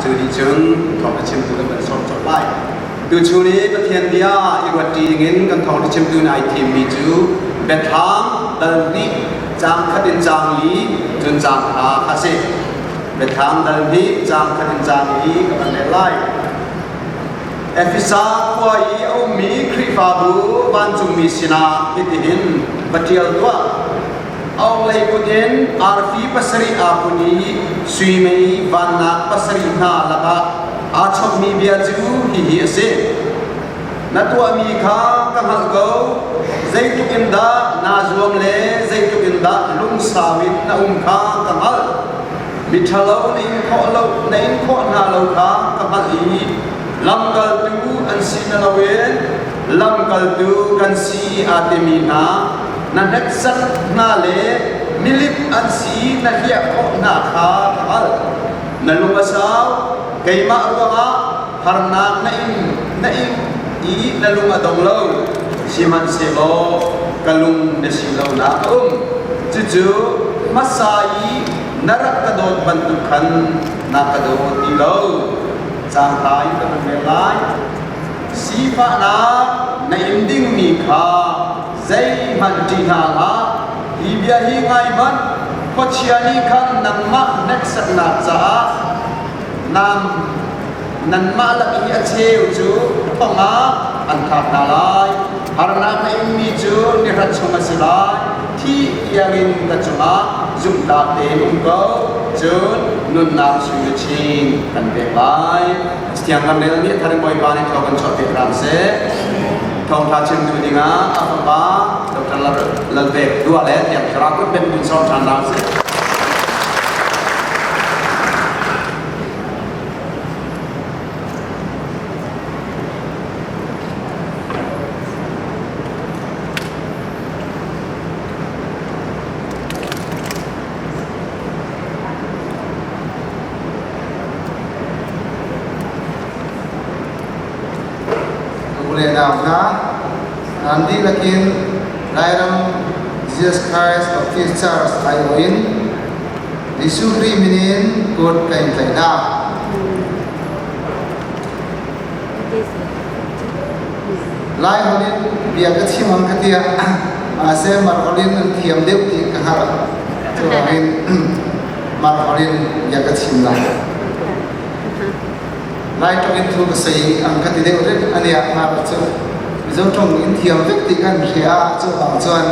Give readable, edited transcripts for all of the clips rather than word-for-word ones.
Cu nih cun thawngṭha chimtu kan van sawm colh lai. Tuchun i Pathian bia i ruatṭi dingin kan thawngṭha chimtu nih ai thimmi cu Biathlam dal hnih caang khat in caang li cun caang hra kha a si. Biathlam dal hnih caang khat in caang li ka van rel lai. Efesa khua i a ummi Khrihfabu vancungmi sinah hitihin va ṭial tuah. Awnglei kut in arfi pasarih aa pun i sui mei vannak pasarih hna lakah aa chawkmi bia cu hihi a si. Na tuahmi kha ka hngalh ko. Zeitluk in dah naa zuam le zeitluk in dah lungsau in na um kha ka hngalh. Miṭhalo na in khawh lo na in khawh hna lo kha ka hngalh i lamkaltu an si na loin lamkaltu kan si aa timi hna na hneksak hna le milip an si na hliah khawh hna kha ka hngalh. Na lung a sau, keimah ruangah harnak na ing na ing i na lung a dong lo. Sihmanhsehlaw ka lung na si lonak a um. Cucu hmasa i na rak ka dawt bantuk khan na ka daw ti lo. Caang hla in ka van rel lai. Sifahnak na in dingmi kha zeihmanh ṭih hna hlah. Hi bia hi ngai hmanh, khuachia nih khan nangmah hneksaknak caah nam nanmah lak i a cheu cu thong ah an thlak hna lai. Harnak na inmi cu nihrat chung a si lai. Thih tiangin ka cungah zumhtlak tein um ko, cun nunnak sui luchin kan pek lai. Thiang kan rel nih thar Bawipa nih thaw kan chuah piak hram seh. Thawngtha chimtu dingah a fapa Dr. Lalpek Dua le Thiang Thlarau kut ben kun sawm ṭhan hram seh. U le nau hna, nan dihlak in Lairam Jesus Christ Baptist Church aiawh in Jesuh Khrih min in kut ka in tlaih hna. Lai holh in bia ka chim ang ka tiah mahse mar holh in an thiam deuh ti ka hngalh. Curuangin mar holh in bia ka chim lai. Lai ṭong in thu ka sei ang ka ti deuh reng ania ngar cu Mizo ṭong in thiam vek ti kan hria cu bang chuan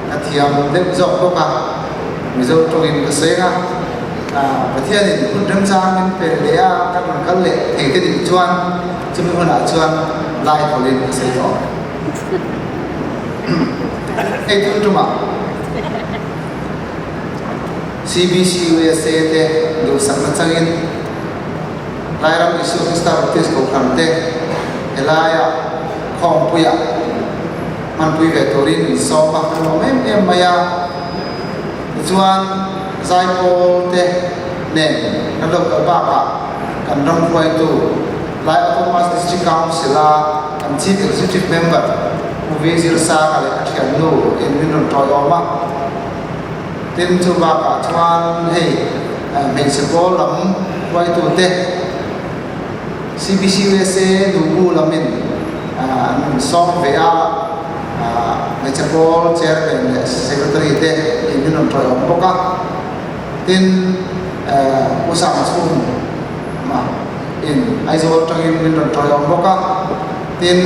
ka thiam deuh zawk bawk a Mizo ṭong in ka sei nga Pathian in hun remchang in pe le a kan run kal le thei te ding chuan chumi hun ah chuan Lai holh in ka sei tawh. Ei tun ṭum ah CBC USA te duhsakna changin Lairam Jesuh Krista Baptist Kohhran te helai ah khawngpui ah hmanpui ve turin in sawm a kan lawm em em mai a. Tichuan zaipawl te nen kan lo kal bakah kan ram hruaitu Lai Autonomous District Council a kan Chief Executive Member Pu V Zirsanga leh a thiannu in min rawn tawiawm a. Tin chu bakah chuan hei hmeichhe pawl lam hruaitute CBCUSA nubu lam in an sawm ve a hmeichhe pawl chairman leh secretary te in min rawn tawiawm bawk a. Tin Pu Sang Chhum ma in Aizawl atangin min rawn tawiawm bawk a. Tin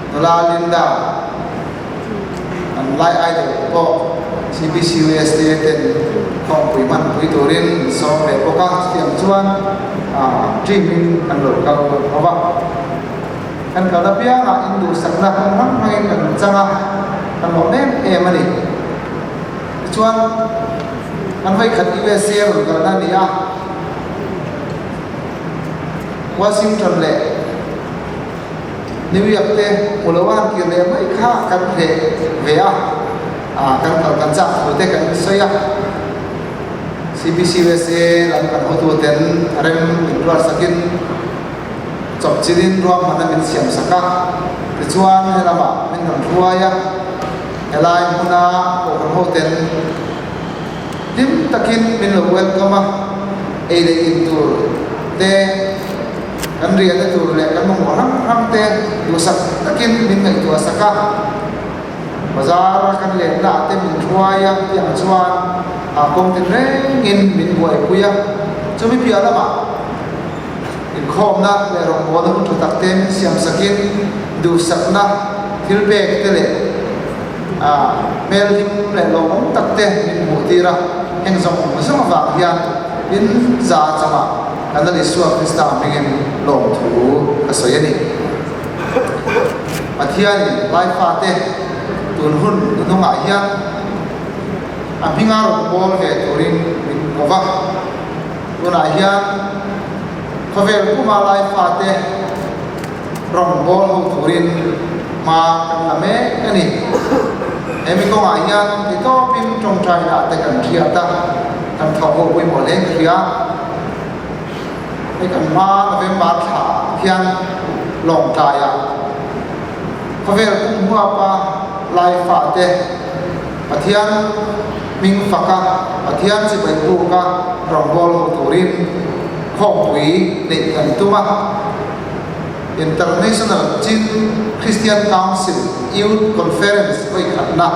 Nula Linda An Lai Idol pawh CBCUSA ten khawmpui hmanpui turin an sawm ve bawk a, chutiang chuan team in kan lo kal ho va. Kan kal apiangah induhsakna hmang hrang hrangin kan chang a, kan lawm em em a ni. Tichuan kan vawikhat USA rawn kalna a ni a, Washington leh New York te hmu lo a han kir leh mai kha kan hreh ve a, kan kal kan chak thu te kan sawi a. CBCUSA lam kan hotu ten rem min ruat sakin chawpchilhin ruahmanna min siam sak a, tichuan helamah min rawn hruai a, helai hmuna kohhran ho ten hlim takin min lo welcome a, ei leh in tur. te, kan riahna tur leh kan mamawh hrang hrang te duhsak takin min ngaihtuah sak a. Bazar a kan lenna ah te min hruai a tih ang chuan ah kawng tin rengin min buaipui a. Chumi piah lamah inkhawmna leh rawngbawlna hun tha tak te min siam sakin duhsakna thil pek te leh ah hmel hlim leh lawmawm tak te min hmuh tir a. Heng zawng zawng avang hian in za chungah kan Lal Isua Krista hmingin lawmthu ka sawi a ni. Pathianin Laifate tun hun hnuhnungah hian a hminga rawn bawl ve turin min ko va. Tunah hian khawvel puma Laifate rawn bawl ho turin hma kan la mek a ni. He mi kawngah hian ti tawpin tawngtaina te kan hriat a, kan thawk ho pawimawh hle ka hria. Hei kan hma November thla hian Lawngtlaiah khawvel pum huapa Laifate Pathian hming faka Pathian chibai buka rawngbâwl ho turin khawmpui neih kan tum a. International Chin Christian Council Youth Conference vawikhatna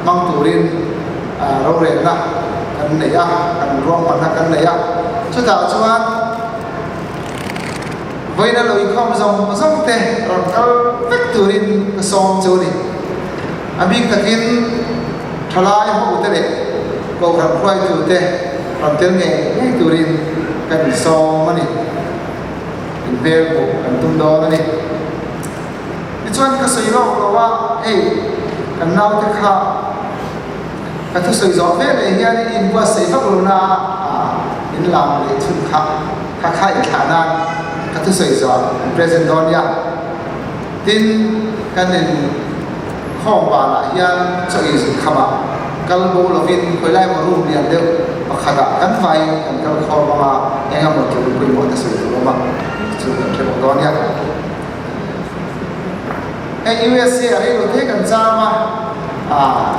hmang turin rorelna kan nei a, kan ruahmanna kan nei a. Chutah chuan vawiina lo inkhawm zawng zawng te rawn kal vek turin ka sawm chu a ni. A bik takin thalai ho te leh kohhran hruaitu te rawn tel ngei ngei turin kan insawm a ni. Inhmel pawh kan tum dawn a ni. Tichuan ka sawi lawk lo a, hei kan naute kha ka thusawi zawh ve leh hian in inbuatsaih vak lo na a, in lam leh chhun kha kha kha inthlah nan ka thusawi zawh an present dawn nia. Tin, kan in khawm banah hian chaw in zin khamah kal bo lovin khawilai emaw room lian deuh pakhatah kan vaiin kan kal khawm anga eng emaw tul pawimawh te sawi tur awm a, chu kan hre bawk dawn nia. Hei USA a reilo te kan cham a, ah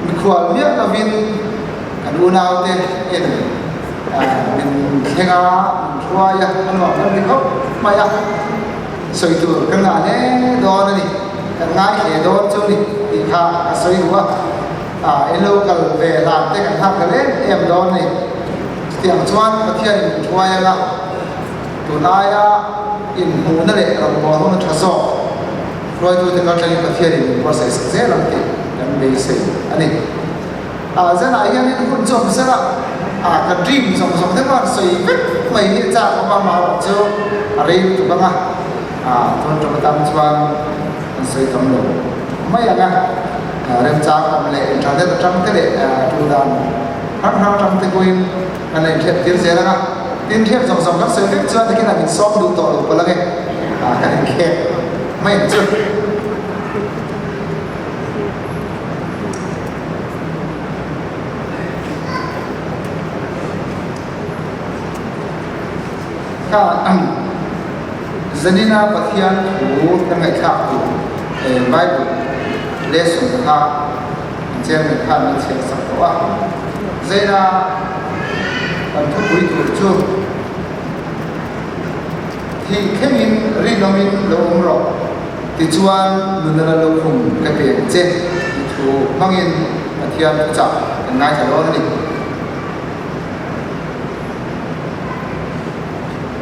mikhual miah lovin kan unau te en min thleng a, min hruai a, a nuam kan ti khawp mai a, sawi tur kan ngah hle dawn a ni, kan ngai hle dawn chu ni tih kha ka sawi duh a, ah in lo kal ve hlan te kan nghak hlel em em dawn a ni. Chutiang chuan Pathianin min hruai anga. Tunlaia inhmuhna leh rawngbâwl huna ṭha zâwk hruaitute kaltlangin Pathianin min buatsaih sak zêl ang tih kan beisei a ni. Ah zanah hianin hun chu awm sela, ah ka dream zawng zawng te pawh an sawi vek mai hi a châk awm a, amaherawh chu a rei lutuk ang a, ah tun ṭawm atan chuan an sawi tam lo mai ang a, remchang awm leh internet aṭang te leh ṭul dan hrang hrang aṭang te pawhin Kan la inhriat tir zel ang a, tin hriat zawng zawng kan sawi vek chuan takin a min sawm duh tawh lo palh ang e, kan inkhek mai ang chu. Kha Zanina Pathian thu kan ngaihthlak tur Bible lesson kha an chairman khan min chhiar sak tawh a. Zaina kan thupui tur chu thih thlengin rinawmin lo awm rawh tichuan nuna la lo khum ka pe ang che tih thu hmangin Pathian thuchah kan ngaithla dawn a ni.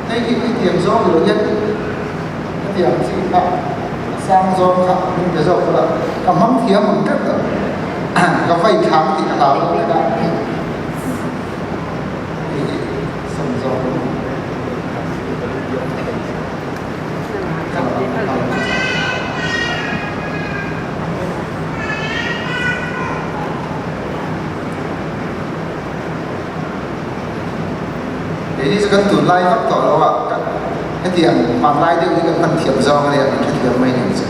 Hei hi hetiang zawng ni lo hian hetiang chi kha a sang zawng kha min pe zawk ula ka hmang thiam ang teuh lo ka vai thlang tih ka hlau lo vek a hei hi sawm zawk Kei hi chu kan tunlai vak tawh lo a, hetiang hmanlai deuh hi kan hman thiam zawng a nia, kan hrethiam mai nen chu.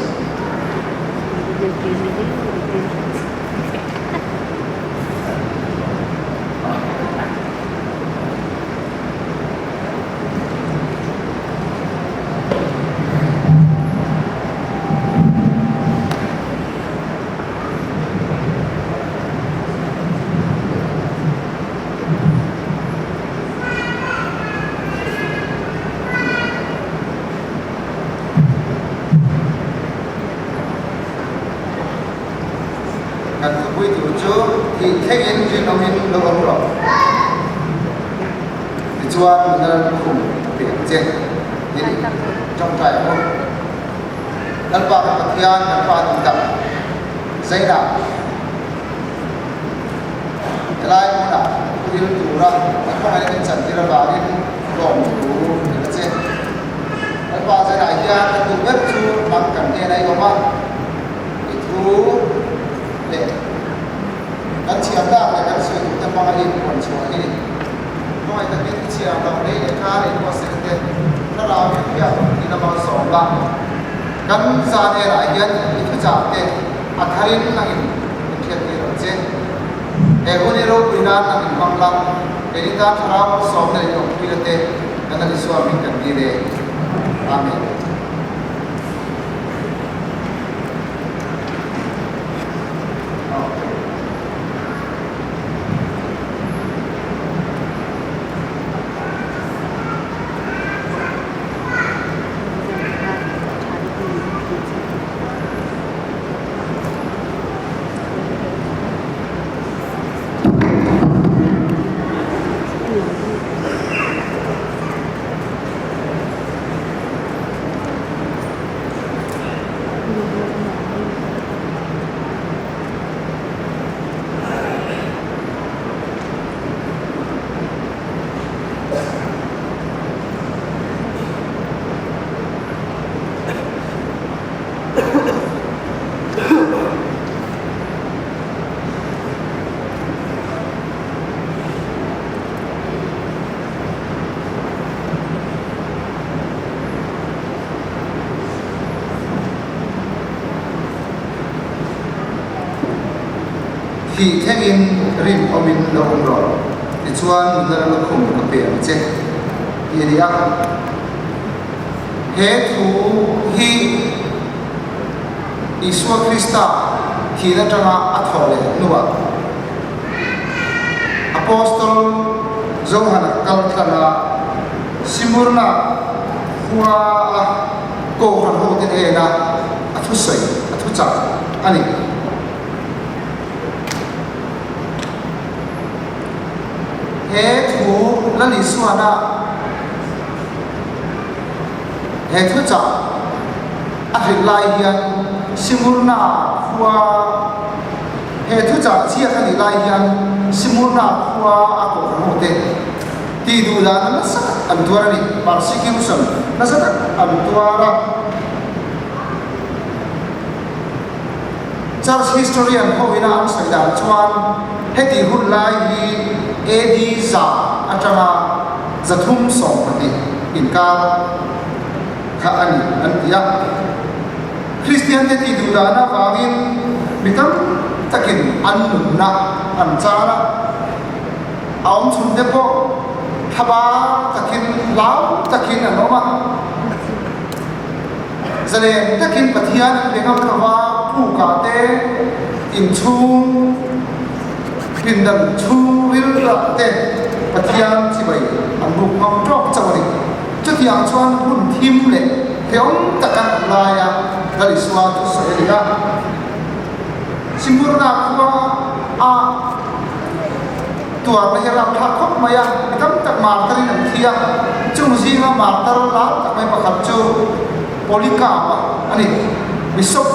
thlengin rinawmin lo awm rawh. Tichuan nuna lukhum a pe ang che. Tin, tawngtai ang u. Lalpa kan Pathian, kan Pa dik tak, Zainah, helai hmunah thuril tura a hmangaihna min chantir avangin lawm thu min la che. Lalpa Zainah hian kan duh ber chu hmang kan hnena i awm a, i thu leh kan chhiar dak leh kan sawi duhte hmanga i inpuan chhuah hi ni. Hmangaih takin i chhiar loh lei leh kha lei buatsaih te thlarau hi hriat i la malsawm la. Kan zan elah hian i thuchah te a tharin nangin min hriattir ang che. He hun hi ropui nan nang in hmang la, keini tan thlarau malsawmna leh inawmpuina te kan la Isua hming kan dil e. Amen. Thih thlengin rinawmin lo awm rawh, tichuan nunna lukhum ka pe ang che, tih a ni a. He thu hi Isua Krista thihna atanga a thawh leh hnuah Apostol Johana kal tlanga Simurna khua a Kohhran hote hnena a thusawi a thuchah a ni. He thu Lal Isuana he thuchah a hrilh lai hian Simurna khua he thuchah chhiat a nih lai hian Simurna khua a kohhran hote tih duh dana nasa tak an tuar a ni, persecution nasa tak an tuar a. Church historian ho ina an sawi dan chuan heti hun lai hi AD 100 atanga 320 inkar kha a ni an ti a. Kristian te tih duh dan avangin mi tam takin an nunna an char a, a awm chhun te pawh thlabar takin hlau takin an awm a. Zalen takin Pathian an be ngam lova, pukah te, inchhung, pindan chhungril lah te Pathian chibai an buk ngam tawk chauh a ni. Chutiang chuan hun thim leh hlawm taka an lai a, Lal Isua thusawi a ni a. Simurna khua a tuarna hi a rapthlak khawp mai a, mi tam tak martar in an thi a, chung zinga martar lar tak mai pakhat chu Polycarp-a a ni, Bishop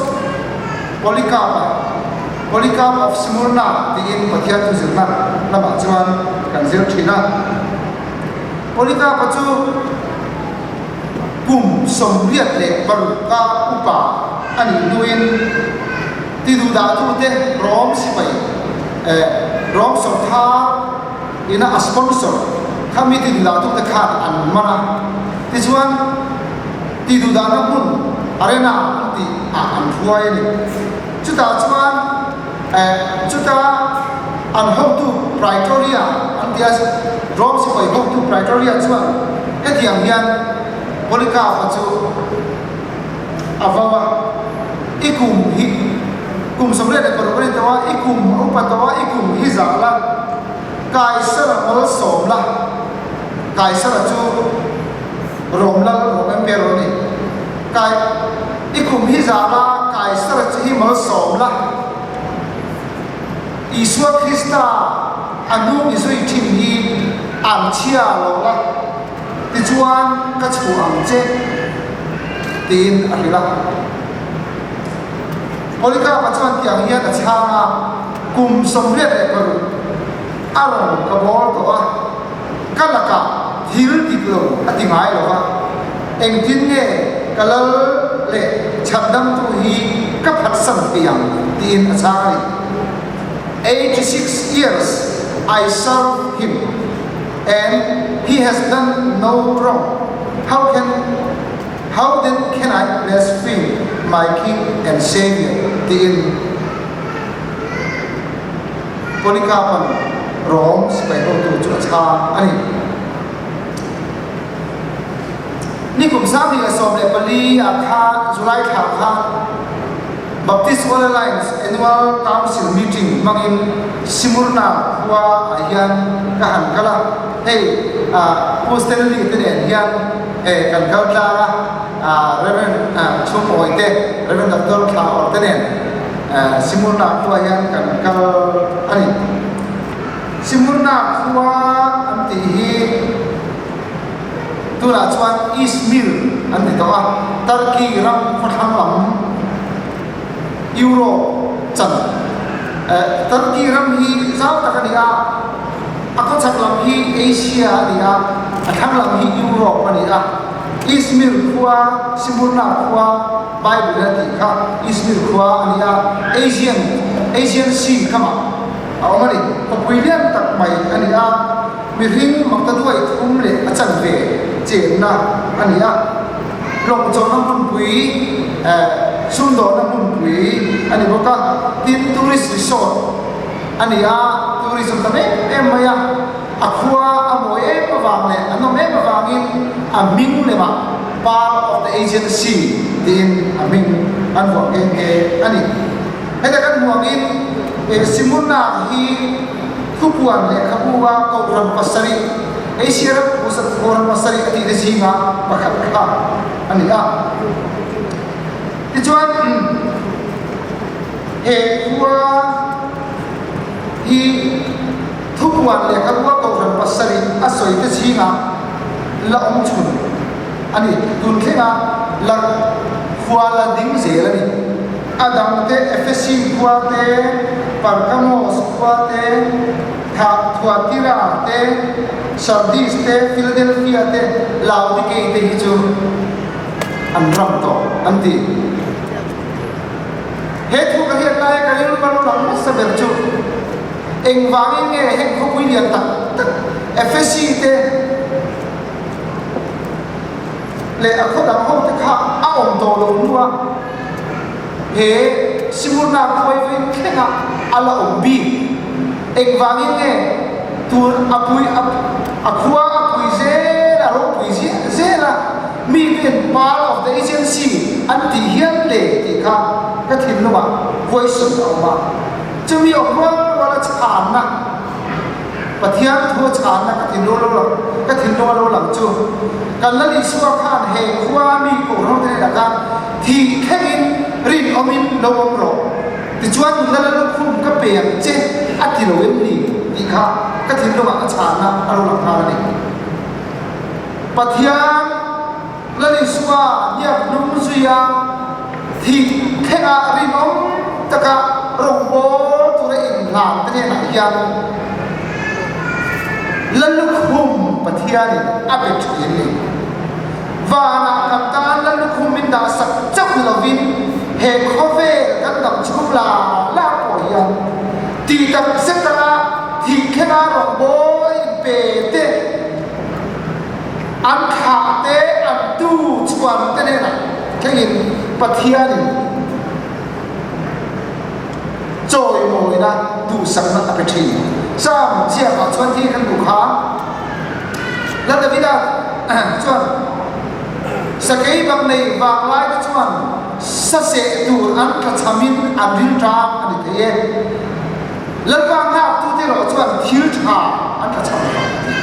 Polycarp-a, Polycarp of Smyrna tiin Pathian thuzirna lamah chuan kan zir thin a. Polycarp-a chu kum 86 upa a nih hnuin tiduhdahtute Rom sipai eh Rom sawrkhar ina a sponsor kha mi tiduhdahtute khan an man a, tichuan tiduhdahna hmun arena an tih ah an hruai a ni. Chutah chuan eh chuta an hotu Praetoria an ti a, Rom sipai hotu Praetoria chuan hetiang hian Polycarp-a chu a vau a, I kum hi kum 86 a ni tawh a, i kum a upa tawh a, i kum hi zah la, Kaisara malsawm la, Kaisara chu Rom lal, Rom emperor a ni, Kai i kum hi zah la, Kaisara chu hi malsawm la. Isua Krista a hnung i zui thin hi an chhia lo la, tichuan ka chhuah ang che, tiin a hrilh a. Polycarp-a chuan tiang hian a chhang a, Kum 86 a rawn ka bawl tawh a, ka lakah thil dik lo a ti ngai lo va, engtin nge ka lal leh chhandamtu hi ka phatsan thei ang tiin a chhang a ni. 86 years I served him and he has done no wrong, how can how then can I blaspheme my king and saviour tiin Polycarp-a'n Rom sipai hotu chu a chhang a ni. Nikum 2014 ah khan July thla khan Baptist World Alliance Annual Council Meeting hmangin Smyrna khua ah hian ka han kal a, hei Pu Stanley te nen hian kan kal tlang a, Rev. Chhungkawi te, Rev. Doctor Thla Awr te nen Smyrna khua hian kan kal a ni. Smyrna khua an tih hi tunah chuan Izmir an ti tawh a, Turkey ram khawthlang lam Europe chan Turkey ram hi zau tak a ni a, a khawchhak lam hi Asia a ni a, a thlang lam hi Europe a ni a. Izmir khua Smyrna khua Bible a tih kha Izmir khua a ni a, Aegean Aegean Sea kamah a awm a ni. Khawpui lian tak mai a ni a, mihring maktaduai thum leh a chanve chenna a ni a, lawngchawlhna hmunpui eh sumdawhna hmunpui a ni bawk a, tin tourist resort a ni a, tourism tam em em mai a, a khua a mawi em avang leh a nawm em avangin a hming lemah Pearl of the Aegean Sea tiin a hming an vuah nghe nghe a ni. Heta kan hmu angin Simurna hi thupuan lehkhabu a Kohhran pasarih, Asia ram Kohhran pasarih a tihte zinga pakhat kha a ni a. Tichuan he khua hi thupuan lehkhabu a Kohhran pasarih a sawite zinga la awm chhun a ni. Tun thlenga la khua la ding zel a ni. A dangte Efesi khua te, Pergamos khua te, Thuatira te, Sardis te, Philadelphia te, Laodikei te hi chu an ram tawh an ti. He thu ka hriat laia ka rilru ka lo lang hmasa ber chu engvangin nge heng khawpui lian tak tak Efesi te, leh a khaw dang ho te kha a awm tawh lo hnua he Simurna khuai veng thlengah a la awm bik. Engvangin nge tun a pui a khua a pui zel a ropui ziah zel a mi ten Pearl of the Aegean Sea an tih hian le tih kha ka thinlungah question a awm a. Chumi awm rual ruala chhanna Pathian thu a chhanna ka thinlung lo lang ka thinlung a lo lang chu kan Lal Isua khan he khua mi kohhran te hnenah khan thih thlengin rinawmin lo awm rawh tichuan nunna la lukhum ka pe ang che a ti lo em ni tih kha ka thinlungah a chhanna a lo lang nghal a ni. Pathian Lal Isua hniak hnung zuia thih thlengah rinawm taka rawngbawl tura inhlan te hnenah hian Lallukhum Pathianin a be thin a ni. Vanah kan tan Lallukhum min dahsak chauh ni lovin he khawvel kan dam chhung la la pawh hian tih tak zeta thih thlenga rawngbawl a inpe te, An thlah te, an tu chhuan te hnenah thlengin Pathianin chawimawina duhsakna a pe thin. Psalm ziakah chuan hi kan duh kha Lal Davida chuan sakei bak nei vanglai te chuan saseh tur an tlachhamin an rilṭam a ni thei e. Lalpa nghaktute erawh chuan thil tha an tla chho lo a ti.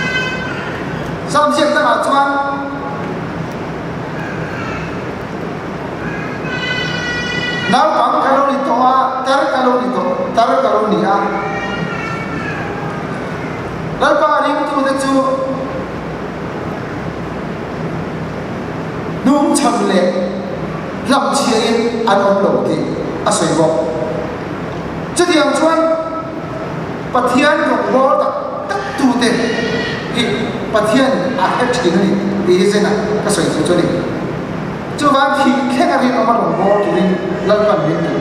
Sam ziak dangah chuan naupang ka lo ni tawh a, tar ka lo ni tawh, tar ka lo ni a. Lalpa ringtute chu hnungchhan leh hlamchhiahin an awm lo tih a sawi bawk. Chutiang chuan Pathian rawngbâwl tak tak tute hi Pathianin a hre ṭhin a ni tih hi zenah ka sawi duh chu a ni. Chuvang thih thleng a rinawm a rawngbâwl turin Lalpan min duh.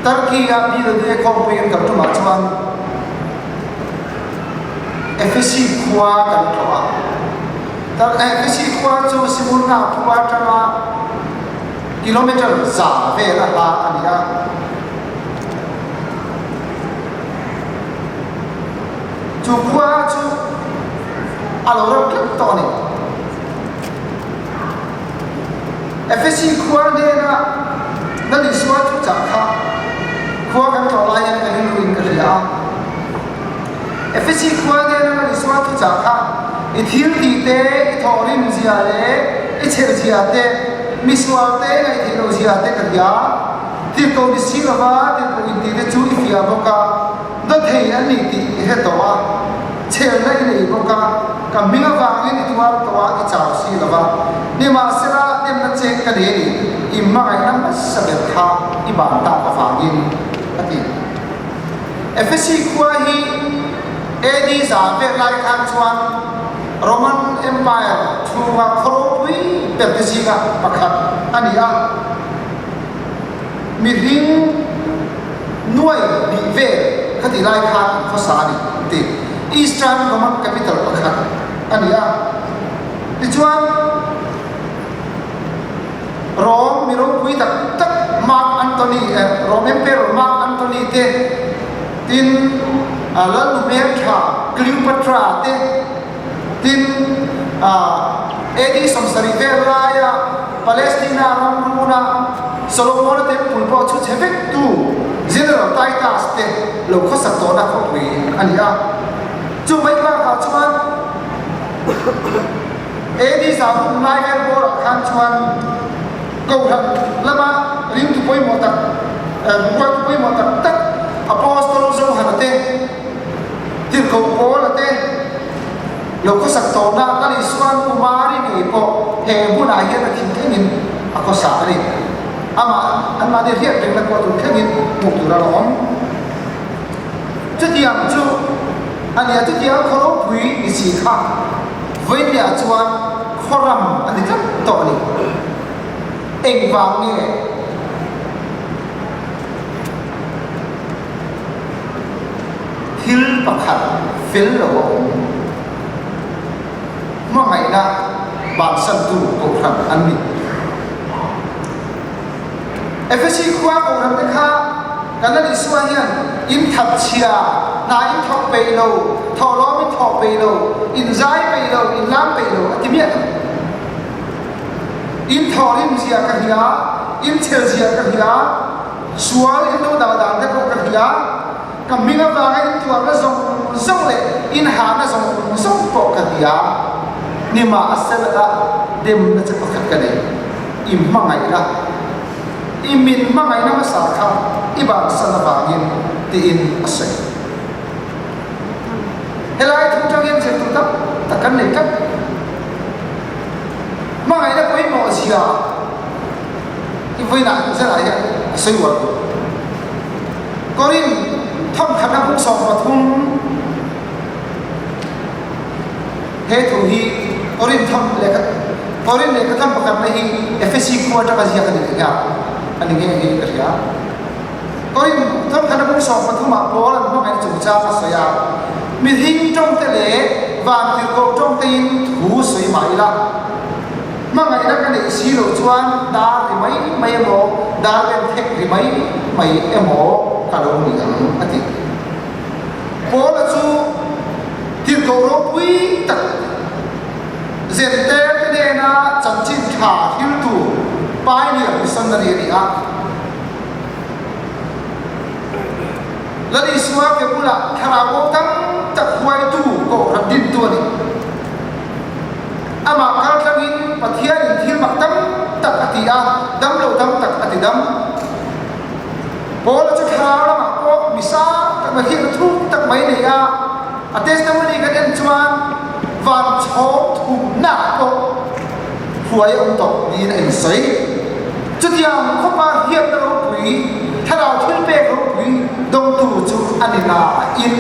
Turkey-a BLDA khawmpui kan kal tumah chuan Efesi khua kan tlawh a. Efesi khua chu Smyrna khua atanga kilometre za vel a hla a ni a. Chu khua chu a lo ram tlat tawh a ni. Efesi khua hnena Lal Isua thuchah kha khua kan tlawh lai hian ka rilru in ka hria a. Efesi khua hnena Lal Isua thuchah kha i thil tih te, i thawhrim zia leh i chhel zia te, misual te ngaihtheih loh zia te ka hria. Tirhkoh ni si lova tirhkoh intih te chu i fiah bawk a. Dawthei an ni tih i hre tawh a, chhelna i nei bawk a, ka hming avangin i tuar tawh a, i chau si lo va. Nimahsela, demna che ka nei a ni, i hmangaihna hmasa ber kha i ban tak avangin, a ti. Efesi khua hi AD 100 lai khan chuan Roman Empire chhunga khaw ropui ber te zinga pakhat a ni a. Mihring nuai hnih vel khatih lai khan an khawsa a ni an ti. Eastern Roman capital pakhat a ni a. Tichuan Rome mi ropui tak tak Mark Antony eh Rome Emperor Mark Antony te tin Lalnu hmeltha Cleopatra te tin AD 70 vel laia Palestina ram runa Solomona temple pawh chu chhe vek tu General Titus te lo khawsak tawhna khawpui a ni a. Chu mai bakah chuan AD 300 lai vel bawrah khan chuan Kohhran lama ringtu pawimawh tak, ruaitu pawimawh tak tak Apostol Johana te, Tirhkoh Paula te, Lo khawsak tawhna Lal Isuan Kumari ngei pawh he hmunah hian a thim thlengin a khawsa a ni. Amah anmahni hriat rengna pawh tur thlengin hmuh tur a la awm. Chutiang chu a nia, chutiang khaw ropui ni si kha vawiinniah chuan khaw ram a ni tlat tawh a ni. Engvang nge? Thil pakhat fel lo a awm. Hmangaihna bansantu kohhran an ni. Efesi khua kohhran te kha kan Lal Isua hian in thatchhia, hna in thawk peih lo, thawhlawm in thawh peih lo, in zai peih lo, in lam peih lo a ti miah lo. In thawhrim zia ka hria, in chhel zia ka hria, Sual in lo dah dan te pawh ka hria, ka hming avanga in tuarna zawng zawng leh in hahna zawng zawng pawh ka hria. Nimahsela demna che pakhat ka nei, i hmangaihna, i min hmangaihna hmasa kha i bansan avangin tiin a sawi. Helai thu tang hian zirtur tam tak kan nei tlat. Hmangaihna pawimawh zia. I vawiinah zerah hian a sawi uar tur. Korin thawmkhatna bung 13 He thu hi Korin thawm lehkha Korin lehkha tham pakhatna hi Efesi khua atanga ziak a ni leh nghal a ni nghe nghe in ka hria. Korin thawmkhatna bung 13 ah Paul an hmangaihna chungchang a sawi a, Mihring tawngte leh vantirhkoh tawngtein thu sawi mah ila, Hmangaihna ka neih si loh chuan dar ri mai mai emaw, dar ben thek ri mai mai emaw ka lo ni ang, a ti. Paula chu tirhkoh ropui tak Zenter te nena chanchin tha hriltu pioneer missionary a ni a. Lal Isua ke bulah thlarau bo tam tak huaitu kohhran dintu a ni. Amah kaltlangin Pathianin thil mak tam tak a ti a, damlo tam tak a ti dam. Paula chu thlarau lamah pawh. mai hriatna thuk tak mai nei a, a testimony kan en chuan van chhawm thumna pawh huai a awm tawh niin a insawi. Chutiang khawpa hriatna ropui, thlarau thilpek ropui dawngtu chu a ni nain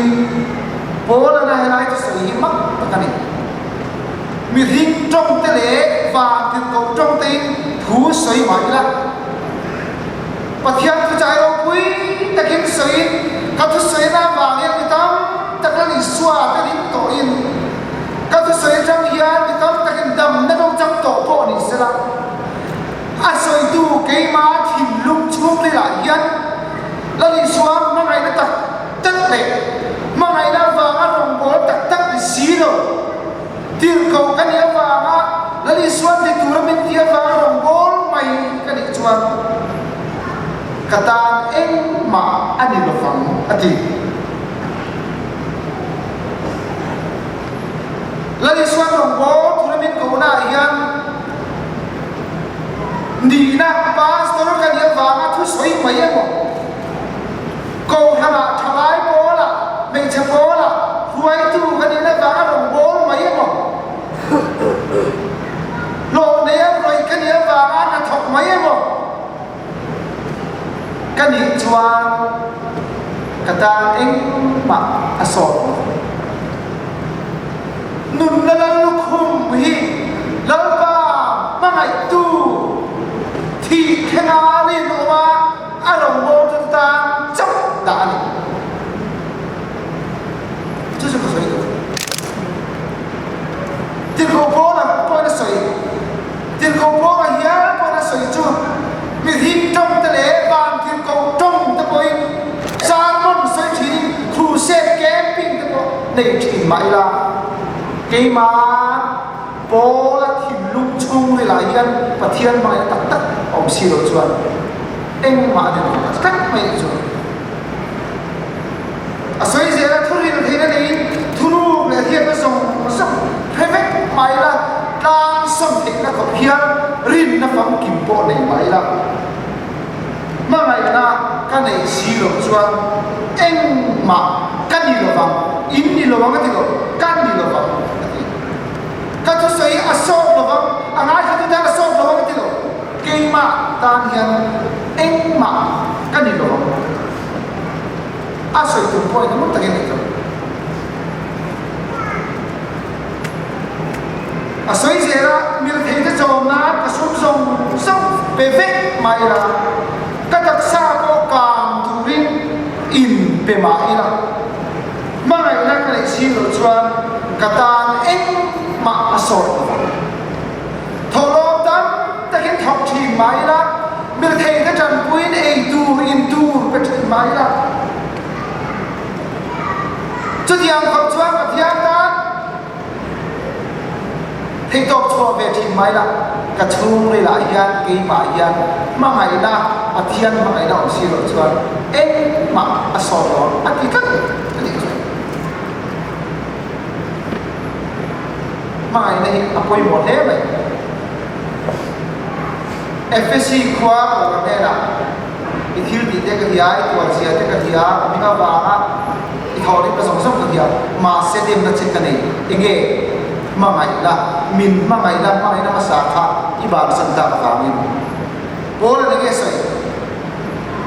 Paul-a helai thusawi hi mak tak a ni. Mihring tawngte leh van tirhkoh tawngtein thu sawi mah ila, Pathian thuchai ropui takin sawiin ka thusawina avangin mi tam tak Lal Isua te ring tawhin ka thusawi atang hian mi tam takin damna lo chang tawh pawh ni sela, a sawitu keima thinlung chhungrilah hian Lal Isua hmangaihna tak tak leh hmangaihna avanga rawngbâwl tak tak ni si lo. Tirhkoh ka nih avanga Lal Isuan ti tura min tih avanga rawngbâwl mai ka nih chuan ka tan engmah a ni lovang, a ti. Lal Isuan rawngbâwl tura min kohnaah hian nihna pastor ka nih avanga thusawi mai emaw, Kohhranah thalai pawlah, hmeichhe pawlah hruaitu kan in avanga rawngbâwl mai emaw, hlawh nei a rawih ka nih avanga hnathawk mai emaw ka nih chuan ka tan engmah a sawt lo. Nunna Lallukhum hi Lalpa hmangaihtu thih thlenga rinawma A rawngbâwl chu tan chauh dah a ni. Chu chu ka sawi duh. Tirhkoh Paula pawhin a sawi. Tirhkoh Paula hial pawhin a sawi chu mihring tawng te leh van tirhkoh tawng te pawhin sermon sawi thinin crusade camping te pawh nei thin mah ila keimah Paula thinlung chhungrilah hian Pathian hmangaihna tak tak a awm si lo chuan engmah a ni lo ta tlat mai chu. A sawi zel a, thuril theihna neiin thuruk leh hriatna zawng zawng hre vek mah ila tlang sawm theihna khawp hian rinna famkim pawh nei mah ila hmangaihna ka neih si loh chuan engmah ka ni lovang, in ni lovang a ti lo, ka ni lovang a ti. Ka thusawi a sawt lovang, a ngaithla tu tan a sawt lovang a ti lo. Keimah tan hian engmah ka ni lovang. A sawi tum pawh engemaw takin a ni. A sawi zel a, Milthei te chawm nan ka sum zawng zawng pe vek mah ila, ka taksa pawh kang turin in pe mah ila. Hmangaihna ka neih si loh chuan ka tan engmah a sawt lo vang. Thawhlawm tam takin thawk thin mah ila, milthei te tanpuiin ei tur, in tur pe thin mah ila. Chutiang khawp chuan Pathian tan theihtawp chhuah ve thin mah ila, ka chhungrilah hian keimah hian hmangaihna, Pathian hmangaihna awm si loh chuan engmah a sawt lo a ti tlat a nih chu. Hmangaihna hi a pawimawh hle mai. Efesi khua Paula hnenah i thil tih te ka hria, i tuar zia te ka hria, ka hming avanga i thawhrimna zawng zawng ka hria, mahse demna che ka nei, enge hmangaihna, min hmangaihna, hmangaihna hmasa kha i bansan tak avangin. Paul-a'n enge sawi?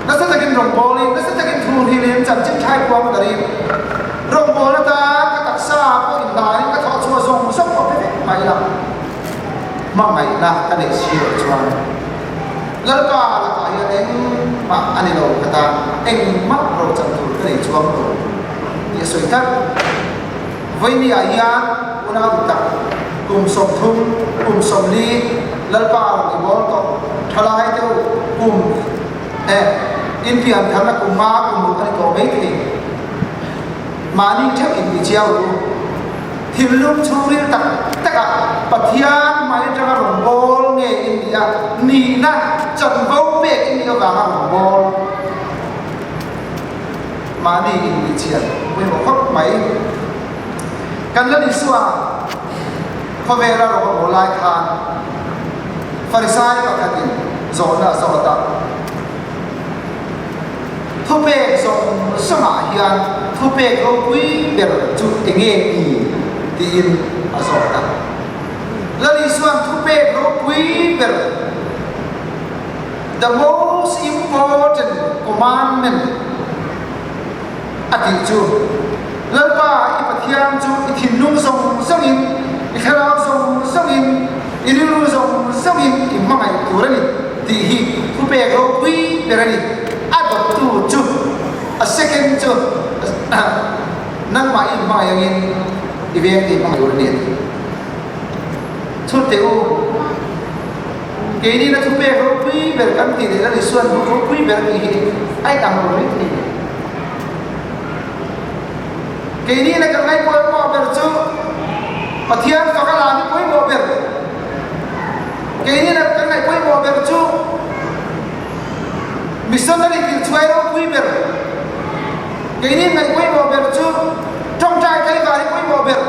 Nasa takin rawngbawlin, nasa takin thu hrilin, chanchin thlai kuang darin, rawngbawlna tan ka taksa pawh inhlain ka thawh chhuah zawng zawng pawh pe vek mai la. Hmangaihna ka neih si loh chuan Lalpa lakah hian engmah a ni lo ka tan engmah ro chan tur ka nei chuang lo tih a sawi tlat. Vawinia hian unau duh tak kum 30, kum 40 Lalpa a rawn i bawl tawh thalai deuh kum eh inpian tharna kum nga kum ruk a ni tawh maithei. Mahni theuh in ti chiau ru. Thinlung chhungril tak takah Pathian hmai atanga rawn bawl nge in nih a, nihna chanvo pek in nih avanga rawn bawl mahni in nih chhiat pawimawh khawp mai. Kan Lal Isua khawvela rawn a bawl lai khan Farisai pakhatin zawhna a zawt a. Thupek zawng zawngah hian thupek ropui ber chu enge ni? tiin a zawt a. Lal Isua'n thupek ropui ber, the most important commandment, a tih chu, Lalpa i Pathian chu i thinlung zawng zawngin, i thlarau zawng zawngin, i rilru zawng zawngin i hmangaih tur a ni tih hi thupek ropui ber a ni. A dawttu chu, a second chu, nangmah i inhmangaih angin i veng tih hmangaih tur a ni a ti. Chhun teh u, keini na thupek ropui ber kan tih leh Lal Isua'n ropui ber tih hi a inang lo mai thei. Keini na kan ngaih pawimawh ber chu Pathian fak a lam hi pawimawh ber. Keini na kan ngaih pawimawh ber chu missionary tirchhuai ropui ber. Keini ngaih pawimawh ber chu tawngtai tlaivar hi pawimawh ber.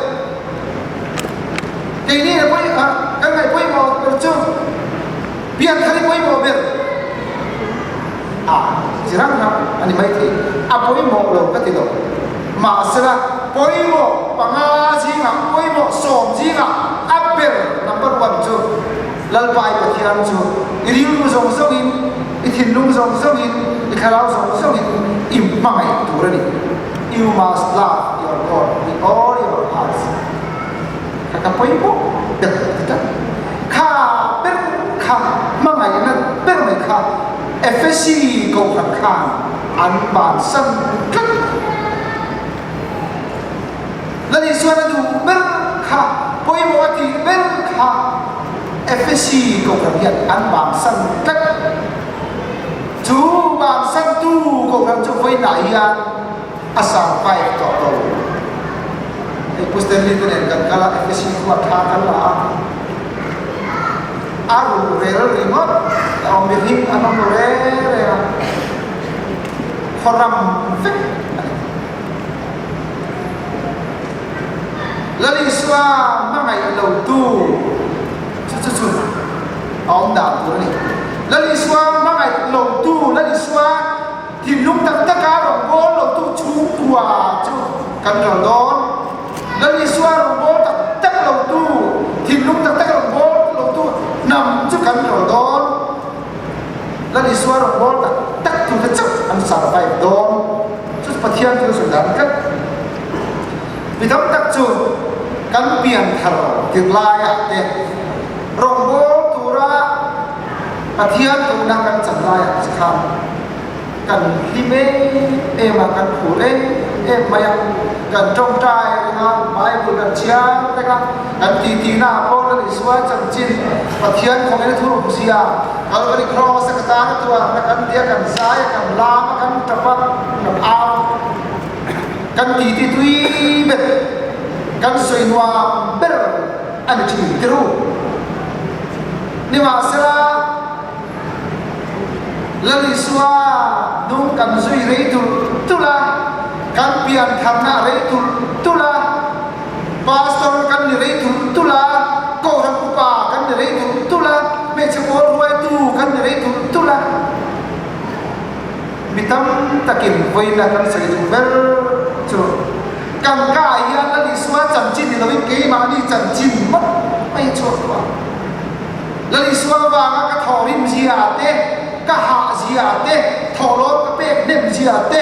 Keini na pawi kan ngaih pawimawh ber chu pianthar hi pawimawh ber. A chi rang rang a ni maithei, a pawimawh lo ka ti lo. Mahsela, pawimawh panga zingah, pawimawh sawm zingah a ber number one chu Lalpa i Pathian chu i rilru zawng zawngin, i thinlung zawng zawngin, i thlarau zawng zawngin i hmangaih tur a ni. You must love your God with all your hearts. Kha ka pawimawh ber a ti tlat. Kha ber kha hmangaihna ber mai kha Efesi kohhran khan an bansan tlat. Lal Isuan a duh ber kha pawimawh a tih ber kha Efesi kohhran hian an bansan tlat. Chu bansantu kohhran chu vawiinah hian a survive tawh lo. Hei Pu Stanley te nen kan kal a, FSC khu a tha kan la a, a ruh rel ringawt a awm mihring an awm lo reng reng a, khaw ram vek a ni. Lal Isua hmangaih lo tu chu chu chu a awm dan tur a ni. Lal Isua hmangaih lo tu, Lal Isua Thinlung tak taka rawngbâwl lotu chhungkua chu kan ral dawn. Lal Isua rawngbâwl tak tak lotu, thinlung tak taka rawngbâwl lotu hnam chu kan ral dawn. Lal Isua rawngbâwl tak tak tute chauh an survive dawn. Chu chu Pathian thil sawi dan tlat. Mi tam tak chu kan pian thar tirh laiah te rawngbâwl tura Pathian duhna kan chan laiah che khan kan hlim em em a, kan phur em em mai a, kan tawngtai reng a, Bible kan chhiar reng a, kan titihna ah pawh Lal Isua chanchin Pathian khawngin a thuruk zia, Calvary Cross a ka tan a tuarna kan ti a, kan zai a, kan lam a, kan tap a, kan au a, kan titi tui ber, kan sawi nuam ber a ni thin tirh. Nimahsela, Lal Isua nung kan zui rei tulh tulh a, kan piantharna a rei tulh tulh a, pastor kan ni rei tulh tulh a, kohhran upa kan ni rei tulh tulh a, hmeichhe pawl hruaitu kan ni rei tulh tulh a, mi tam takin vawiina kan sawi duh ber chu kan ka ah hian Lal Isua chanchin ni loin keimahni chanchin mawt mai a chhuak tawh a. Lal Isua avanga ka thawhrim zia te, ka hah zia te, thawhlawm ka pek hnem zia te,